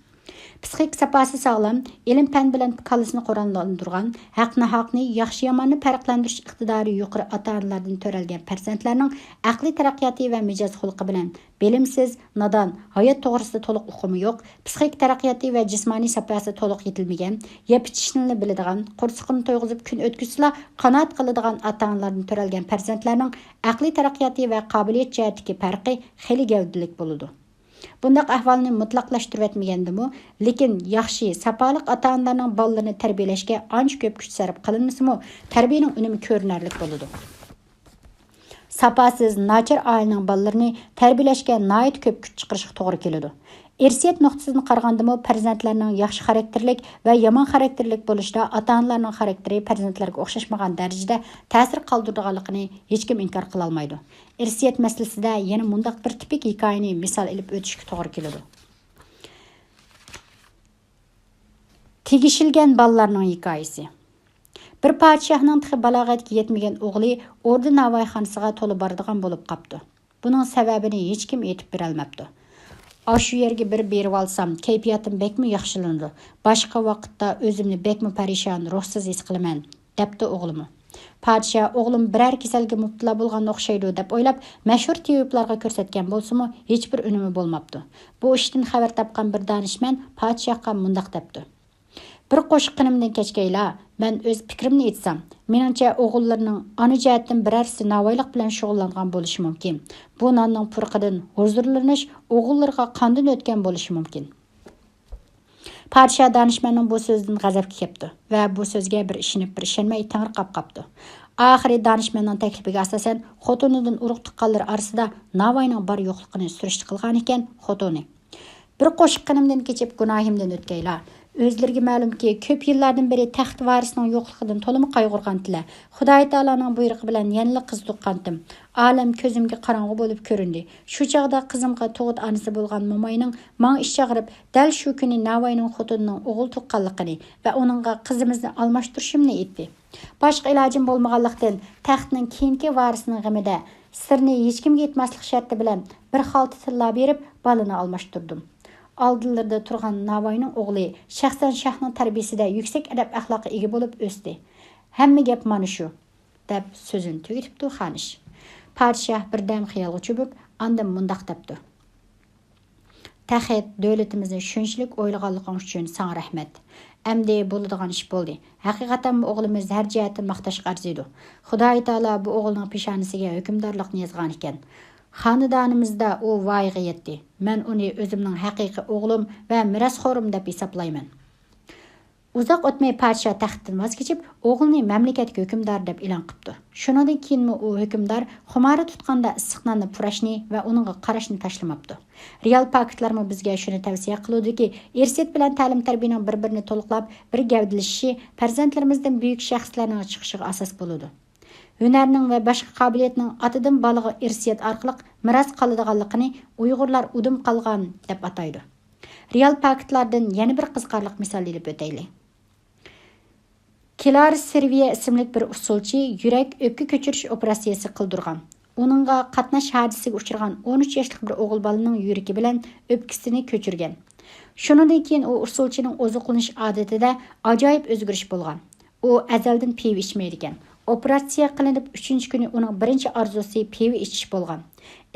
پسىخىك ساپاسى ساغلام، ئىلىم-پەن بىلەن كاللىسىنى قوراللاندۇرغان، ھەق-ناھەقنى، ياخشى-ياماننى پەرقلەندۈرۈش ئىقتىدارى يۇقىرى ئاتا-ئانىلاردىن تۆرەلگەن پەرزەنتلەرنىڭ ئەقلىي تەرەققىياتى ۋە مىجەز خۇلقى بىلەن بىلىمسىز، نادان، ھايات توغرىسىدا تولۇق ئۇقۇمى يوق، پسىخىك تەرەققىياتى ۋە جىسمانىي ساپاسى تولۇق يېتىلمىگەن، يەپ-ئىچىشنىلا بىلىدىغان، قورسىقىنى تويغۇزۇپ كۈن ئۆتكۈزسىلا قانائەت قىلىدىغان ئاتا-ئانىلاردىن تۆرەلگەن پەرزەنتلەرنىڭ ئەقلىي تەرەققىياتى ۋە قابىلىيەت جەھەتتىكى پەرقى خېلى گەۋدىلىك بولىدۇ. بۇنداق ئەھۋالنى مۇتلەقلاشتۇرۇۋەتمىگەندىمۇ، لېكىن ياخشى، ساپالىق ئاتا-ئانىلارنىڭ بالىلىرىنى تەربىيەلەشكە ئانچە كۆپ كۈچ سەرپ قىلىنمىسىمۇ، تەربىيەنىڭ ئۈنۈمى كۆرۈنەرلىك بولىدۇ. ساپاسىز، ناچار ئائىلىنىڭ بالىلىرىنى تەربىيەلەشكە ناھايىتى كۆپ كۈچ چىقىرىشقا توغرا كېلىدۇ. ئىرسىيەت نۇقتىسىدىن قارىغاندىمۇ، پەرزەنتلەرنىڭ ياخشى خاراكتېرلىك ۋە يامان خاراكتېرلىك بولۇشىدا ئاتا-ئانىلارنىڭ خاراكتېرى پەرزەنتلەرگە ئوخشاشمىغان دەرىجىدە تەسىر قالدۇرىدىغانلىقىنى ھېچكىم ئىنكار قىلالمايدۇ. ئىرسىيەت مەسىلىسىدە يەنە مۇنداق بىر تىپىك ھېكايىنى مىسال ئېلىپ ئۆتۈشكە توغرا كېلىدۇ. تېگىشىلگەن بالىلارنىڭ ھېكايىسى. بىر پادىشاھنىڭ تېخى بالاغەتكە يەتمىگەن ئوغلى ئوردا ناۋايخانىسىغا تولا بارىدىغان بولۇپ قاپتۇ. بۇنىڭ سەۋەبىنى ھېچكىم ئېيتىپ بېرەلمەپتۇ. ئاشۇ يەرگە بىر بېرىۋالسام، كەيپىياتىم بەكمۇ ياخشىلىنىدۇ. باشقا ۋاقىتتا ئۆزۈمنى بەكمۇ پەرىشان، روھسىز ھېس قىلىمەن، دەپتۇ ئوغلىمۇ. پادىشاھ ئوغلۇم بىرەر كېسەلگە مۇپتىلا بولغان ئوخشايدۇ دەپ ئويلاپ، مەشھۇر تېۋىپلارغا كۆرسەتكەن بولسىمۇ، ھېچبىر ئۈنۈمى بولماپتۇ. بۇ ئىشتىن خەۋەر تاپقان بىر دانىشمەن پادىشاھقا مۇنداق دەپتۇ: بىر قوشۇق قېنىمدىن كەچكەيلا، مەن ئۆز پىكرىمنى ئېيتسام، مېنىڭچە ئوغۇللىرىنىڭ ئانا جەھەتتىن بىرەرسى ناۋايلىق بىلەن شۇغۇللانغان بولۇشى مۇمكىن. بۇ ناننىڭ پۇرىقىدىن ھۇزۇرلىنىش ئوغۇللىرىغا قاندىن ئۆتكەن بولۇشى مۇمكىن. پادىشاھ دانىشمەننىڭ بۇ سۆزىدىن غەزەپكە كەپتۇ ۋە بۇ سۆزگە بىر ئىشىنىپ، بىر ئىشەنمەي تېڭىرقاپ قاپتۇ. ئاخىرى دانىشمەننىڭ تەكلىپىگە ئاساسەن، خوتۇنىدىن ئۇرۇق تۇغقانلىرى ئارىسىدا ناۋاينىڭ بار يوقلۇقىنى سۈرۈشتە قىلغانىكەن خوتۇنى. بىر قوشۇق قېنىمدىن كېچىپ، گۇناھىمدىن ئۆتكەيلا. ئۆزلىرىگە مەلۇمكى، كۆپ يىللاردىن بېرى تەخت ۋارىسىنىڭ يوقلۇقىدىن تولىمۇ قايغۇرغانتىلە. خۇدايى تائالانىڭ بۇيرۇقى بىلەن يەنىلا قىز تۇغقانتىم. ئالەم كۆزۈمگە قاراڭغۇ بولۇپ كۆرۈندى. شۇ چاغدا قىزىمغا تۇغۇت ئانىسى بولغان موماينىڭ ماڭا ئىچ ئاغرىپ، دەل شۇ كۈنى ناۋاينىڭ خوتۇنىنىڭ ئوغۇل تۇغقانلىقىنى ۋە ئۇنىڭغا قىزىمىزنى ئالماشتۇرۇشۇمنى ئېيتتى. باشقا ئىلاجىم بولمىغانلىقتىن، تەختنىڭ كېيىنكى ۋارىسىنىڭ غېمىدە سىرنى ھېچكىمگە ئېيتماسلىق شەرتى بىلەن بىر خالتا تىللا بېرىپ، بالىنى ئالماشتۇردۇم. ئالدىلىرىدا تۇرغان ناۋاينىڭ ئوغلى شەخسەن شاھنىڭ تەربىيىسىدە يۈكسەك ئەدەپ-ئەخلاققا ئىگە بولۇپ ئۆستى. ھەممە گەپ مانا شۇ، دەپ سۆزىنى تۈگىتىپتۇ خانىش. پادىشاھ بىردەم خىيالغا چۆمۈپ، ئاندىن مۇنداق دەپتۇ: تەخت دۆلىتىمىزنى شۇنچىلىك ئويلىغانلىقىڭ ئۈچۈن ساڭا رەھمەت. ئەمدى بولىدىغان ئىش بولدى. ھەقىقەتەنمۇ ئوغلىمىز ھەر جەھەتتىن ماختاشقا ئەرزىيدۇ. خۇدايى تائالا بۇ ئوغلىنىڭ پېشانىسىگە ھۆكۈمدارلىقنى يازغانىكەن. خانىدانىمىزدا ئۇ ۋايىغا يەتتى. مەن ئۇنى ئۆزۈمنىڭ ھەقىقىي ئوغلۇم ۋە مىراسخورۇم دەپ ھېسابلايمەن. ئۇزاق ئۆتمەي پادىشاھ تەختتىن ۋاز كېچىپ، ئوغلىنى مەملىكەتكە ھۆكۈمدار دەپ ئېلان قىپتۇ. شۇنىڭدىن كېيىنمۇ ئۇ ھۆكۈمدار خۇمارى تۇتقاندا ئىسسىق ناننى پۇراشنى ۋە ئۇنىڭغا قاراشنى تاشلىماپتۇ. رېئال پاكىتلارمۇ بىزگە شۇنى تەۋسىيە قىلىدۇكى، ئىرسىيەت بىلەن تەلىم-تەربىيەنىڭ بىر-بىرىنى تولۇقلاپ، بىر گەۋدىلىشىشى پەرزەنتلىرىمىزدىن بۈيۈك شەخسلەرنىڭ چىقىشىغا ئاساس بولىدۇ. ھۈنەرنىڭ ۋە باشقا قابىلىيەتنىڭ ئاتىدىن بالىغا ئىرسىيەت ئارقىلىق مىراس قالىدىغانلىقىنى ئۇيغۇرلار ئۇدۇم قالغان دەپ ئاتايدۇ. رېئال پاكىتلاردىن يەنە بىر قىزىقارلىق مىسال ئېلىپ ئۆتەيلى. كلار سېرۋىيە ئىسىملىك بىر ئۇسسۇلچى يۈرەك ئۆپكە كۆچۈرۈش ئوپېراتسىيەسى قىلدۇرغان. ئۇنىڭغا قاتناش ھادىسىسىگە ئۇچرىغان ئون ئۈچ ياشلىق بىر ئوغۇل بالىنىڭ يۈرىكى بىلەن ئۆپكىسىنى كۆچۈرگەن. شۇنىڭدىن كېيىن ئۇ ئۇسسۇلچىنىڭ ئوزۇقلىنىش ئادىتىدە ئاجايىپ ئۆزگىرىش بولغان. ئۇ ئەزەلدىن پىۋا ئىچمەيدىكەن. ئوپېراتسىيە قىلىنىپ ئۈچىنچى كۈنى ئۇنىڭ بىرىنچى ئارزۇسى پىۋا ئىچىش بولغان.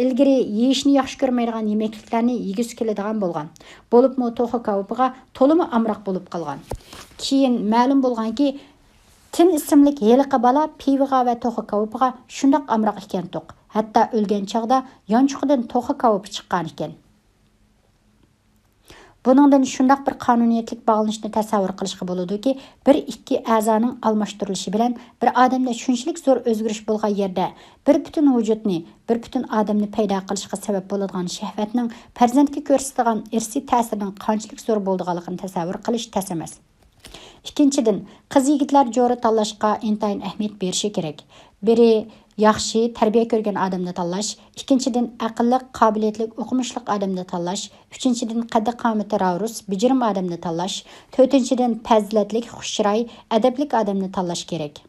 ئىلگىرى يېيىشنى ياخشى كۆرمەيدىغان يېمەكلىكلەرنى يېگۈسى كېلىدىغان بولغان. بولۇپمۇ توخۇ كاۋىپىغا تولىمۇ ئامراق بولۇپ قالغان. كېيىن مەلۇم بولغانكى، تىن ئىسىملىك ھېلىقى بالا پىۋىغا ۋە توخۇ كاۋىپىغا شۇنداق ئامراق ئىكەنتۇق، ھەتتا ئۆلگەن چاغدا يانچۇقىدىن توخۇ كاۋىپى چىققانىكەن. بۇنىڭدىن شۇنداق بىر قانۇنىيەتلىك باغلىنىشنى تەسەۋۋۇر قىلىشقا بولىدۇكى، بىر ئىككى ئەزانىڭ ئالماشتۇرۇلۇشى بىلەن بىر ئادەمدە شۇنچىلىك زور ئۆزگىرىش بولغان يەردە، بىر پۈتۈن ۋۇجۇدنى، بىر پۈتۈن ئادەمنى پەيدا قىلىشقا سەۋەب بولىدىغان شەھۋەتنىڭ پەرزەنتكە كۆرسىتىدىغان ئىرسىي تەسىرىنىڭ قانچىلىك زور بولىدىغانلىقىنى تەسەۋۋۇر قىلىش تەس ئەمەس. ئىككىنچىدىن، قىز-يىگىتلەر جورا تاللاشقا ئىنتايىن ئەھمىيەت بېرىشى كېرەك. بىرى، ياخشى، تەربىيە كۆرگەن ئادەمنى تاللاش. ئىككىنچىدىن، ئەقىللىق، قابىلىيەتلىك، ئوقۇمۇشلۇق ئادەمنى تاللاش. ئۈچىنچىدىن، قەددى-قامىتى راۋرۇس، بېجىرىم ئادەمنى تاللاش. تۆتىنچىدىن، پەزىلەتلىك، خۇش چىراي، ئەدەپلىك ئادەمنى تاللاش كېرەك.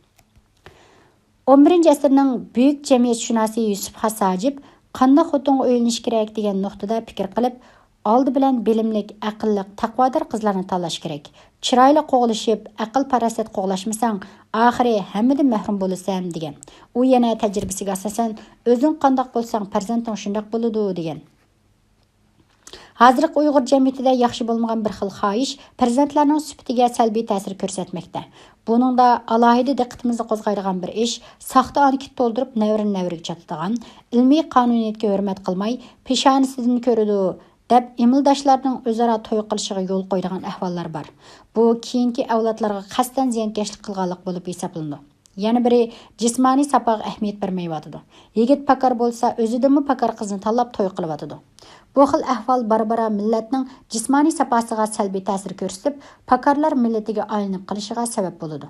ئون بىرىنچى ئەسىرنىڭ بۈيۈك جەمئىيەتشۇناسى يۈسۈپ خاس ھاجىپ «قانداق خوتۇنغا ئۆيلىنىش كېرەك؟» دېگەن نۇقتىدا پىكىر قىلىپ، ئالدى بىلەن بىلىملىك، ئەقىللىق، تەقۋادار قىزلارنى تاللاش كېرەك. چىرايلىق قوغلىشىپ، ئەقىل-پاراسەت قوغلاشمىساڭ، ئاخىرى ھەممىدىن مەھرۇم بولىسەن، دېگەن. ئۇ يەنە تەجرىبىسىگە ئاساسەن، «ئۆزۈڭ قانداق بولساڭ، پەرزەنتىڭ شۇنداق بولىدۇ» دېگەن. ھازىرقى ئۇيغۇر جەمئىيىتىدە ياخشى بولمىغان بىر خىل خاھىش پەرزەنتلەرنىڭ سۈپىتىگە سەلبىي تەسىر كۆرسەتمەكتە. بۇنىڭدا ئالاھىدە دىققىتىمىزنى قوزغايدىغان بىر ئىش، ساختا ئانكېت تولدۇرۇپ، نەۋرىدىن نەۋرىگە چاتىدىغان، ئىلمىي قانۇنىيەتكە ھۆرمەت قىلماي، پېشانىسىدىن كۆرىدۇ، دەپ ئىمىلداشلارنىڭ ئۆزئارا توي قىلىشىغا يول قويىدىغان ئەھۋاللار بار. بۇ كېيىنكى ئەۋلادلارغا قەستەن زىيانكەشلىك قىلغانلىق بولۇپ ھېسابلىنىدۇ. يەنە بىرى، جىسمانىي ساپاغا ئەھمىيەت بەرمەيۋاتىدۇ. يىگىت پاكار بولسا، ئۆزىدىنمۇ پاكار قىزنى تاللاپ توي قىلىۋاتىدۇ. بۇ خىل ئەھۋال بارا-بارا مىللەتنىڭ جىسمانىي ساپاسىغا سەلبىي تەسىر كۆرسىتىپ، پاكارلار مىللىتىگە ئايلىنىپ قېلىشىغا سەۋەب بولىدۇ.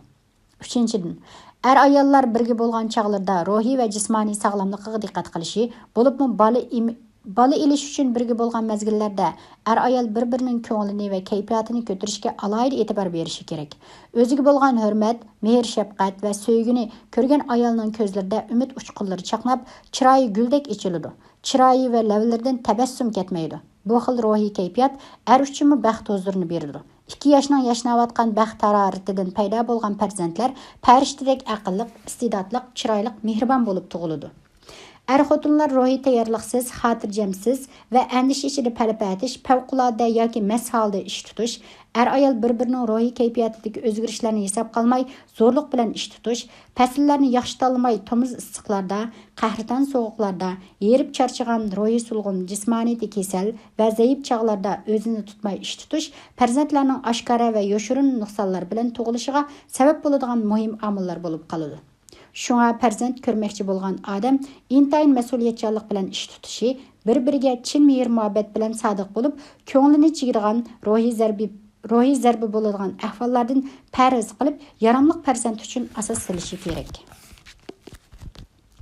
ئۈچىنچىدىن، ئەر-ئاياللار بىرگە بولغان چاغلىرىدا روھىي ۋە جىسمانىي ساغلاملىقىغا دىققەت قىلىشى، بولۇپمۇ بالا ئېمى-، بالا ئېلىش ئۈچۈن بىرگە بولغان مەزگىللەردە ئەر-ئايال بىر-بىرىنىڭ كۆڭلىنى ۋە كەيپىياتىنى كۆتۈرۈشكە ئالاھىدە ئېتىبار بېرىشى كېرەك. ئۆزىگە بولغان ھۆرمەت، مېھىر-شەپقەت ۋە سۆيگۈنى كۆرگەن ئايالنىڭ كۆزلىرىدە ئۈمىد ئۇچقۇنلىرى چاقناپ، چىرايى گۈلدەك ئېچىلىدۇ. چىرايى ۋە لەۋلىرىدىن تەبەسسۇم كەتمەيدۇ. بۇ خىل روھىي كەيپىيات ئەر ئۈچۈنمۇ بەخت ھۇزۇرىنى بېرىدۇ. ئىككى ياشنىڭ ياشناۋاتقان بەخت ھارارىتىدىن پەيدا بولغان پەرزەنتلەر پەرىشتىدەك ئەقىللىق، ئىستېداتلىق، چىرايلىق، مېھرىبان بولۇپ تۇغۇلىدۇ. ئەر-خوتۇنلار روھىي تەييارلىقسىز، خاتىرجەمسىز ۋە ئەندىشە ئىچىدە پەلىپەتىش، پەۋقۇلئاددە ياكى مەس ھالدا ئىش تۇتۇش، ئەر-ئايال بىر-بىرىنىڭ روھىي كەيپىياتىدىكى ئۆزگىرىشلەرنى ھېسابقا ئالماي زورلۇق بىلەن ئىش تۇتۇش، پەسىللەرنى ياخشى تاللىماي تومۇز ئىسسىقلاردا، قەھرىتان سوغۇقلاردا، ھېرىپ چارچىغان، روھىي سۇلغۇن، جىسمانىيىتى كېسەل ۋە زەئىپ چاغلاردا ئۆزىنى تۇتماي ئىش تۇتۇش پەرزەنتلەرنىڭ ئاشكارا ۋە يوشۇرۇن نۇقسانلار بىلەن تۇغۇلۇشىغا سەۋەب بولىدىغان مۇھىم ئامىللار بولۇپ قالىدۇ. شۇڭا پەرزەنت كۆرمەكچى بولغان ئادەم ئىنتايىن مەسئۇلىيەتچانلىق بىلەن ئىش تۇتۇشى، بىر-بىرىگە چىن مېھىر-مۇھەببەت بىلەن سادىق بولۇپ، كۆڭلىنى چىگىدىغان، روھىي زەربە، روھىي زەربە بولىدىغان ئەھۋاللاردىن پەرھىز قىلىپ، ياراملىق پەرزەنت ئۈچۈن ئاساس سېلىشى كېرەك.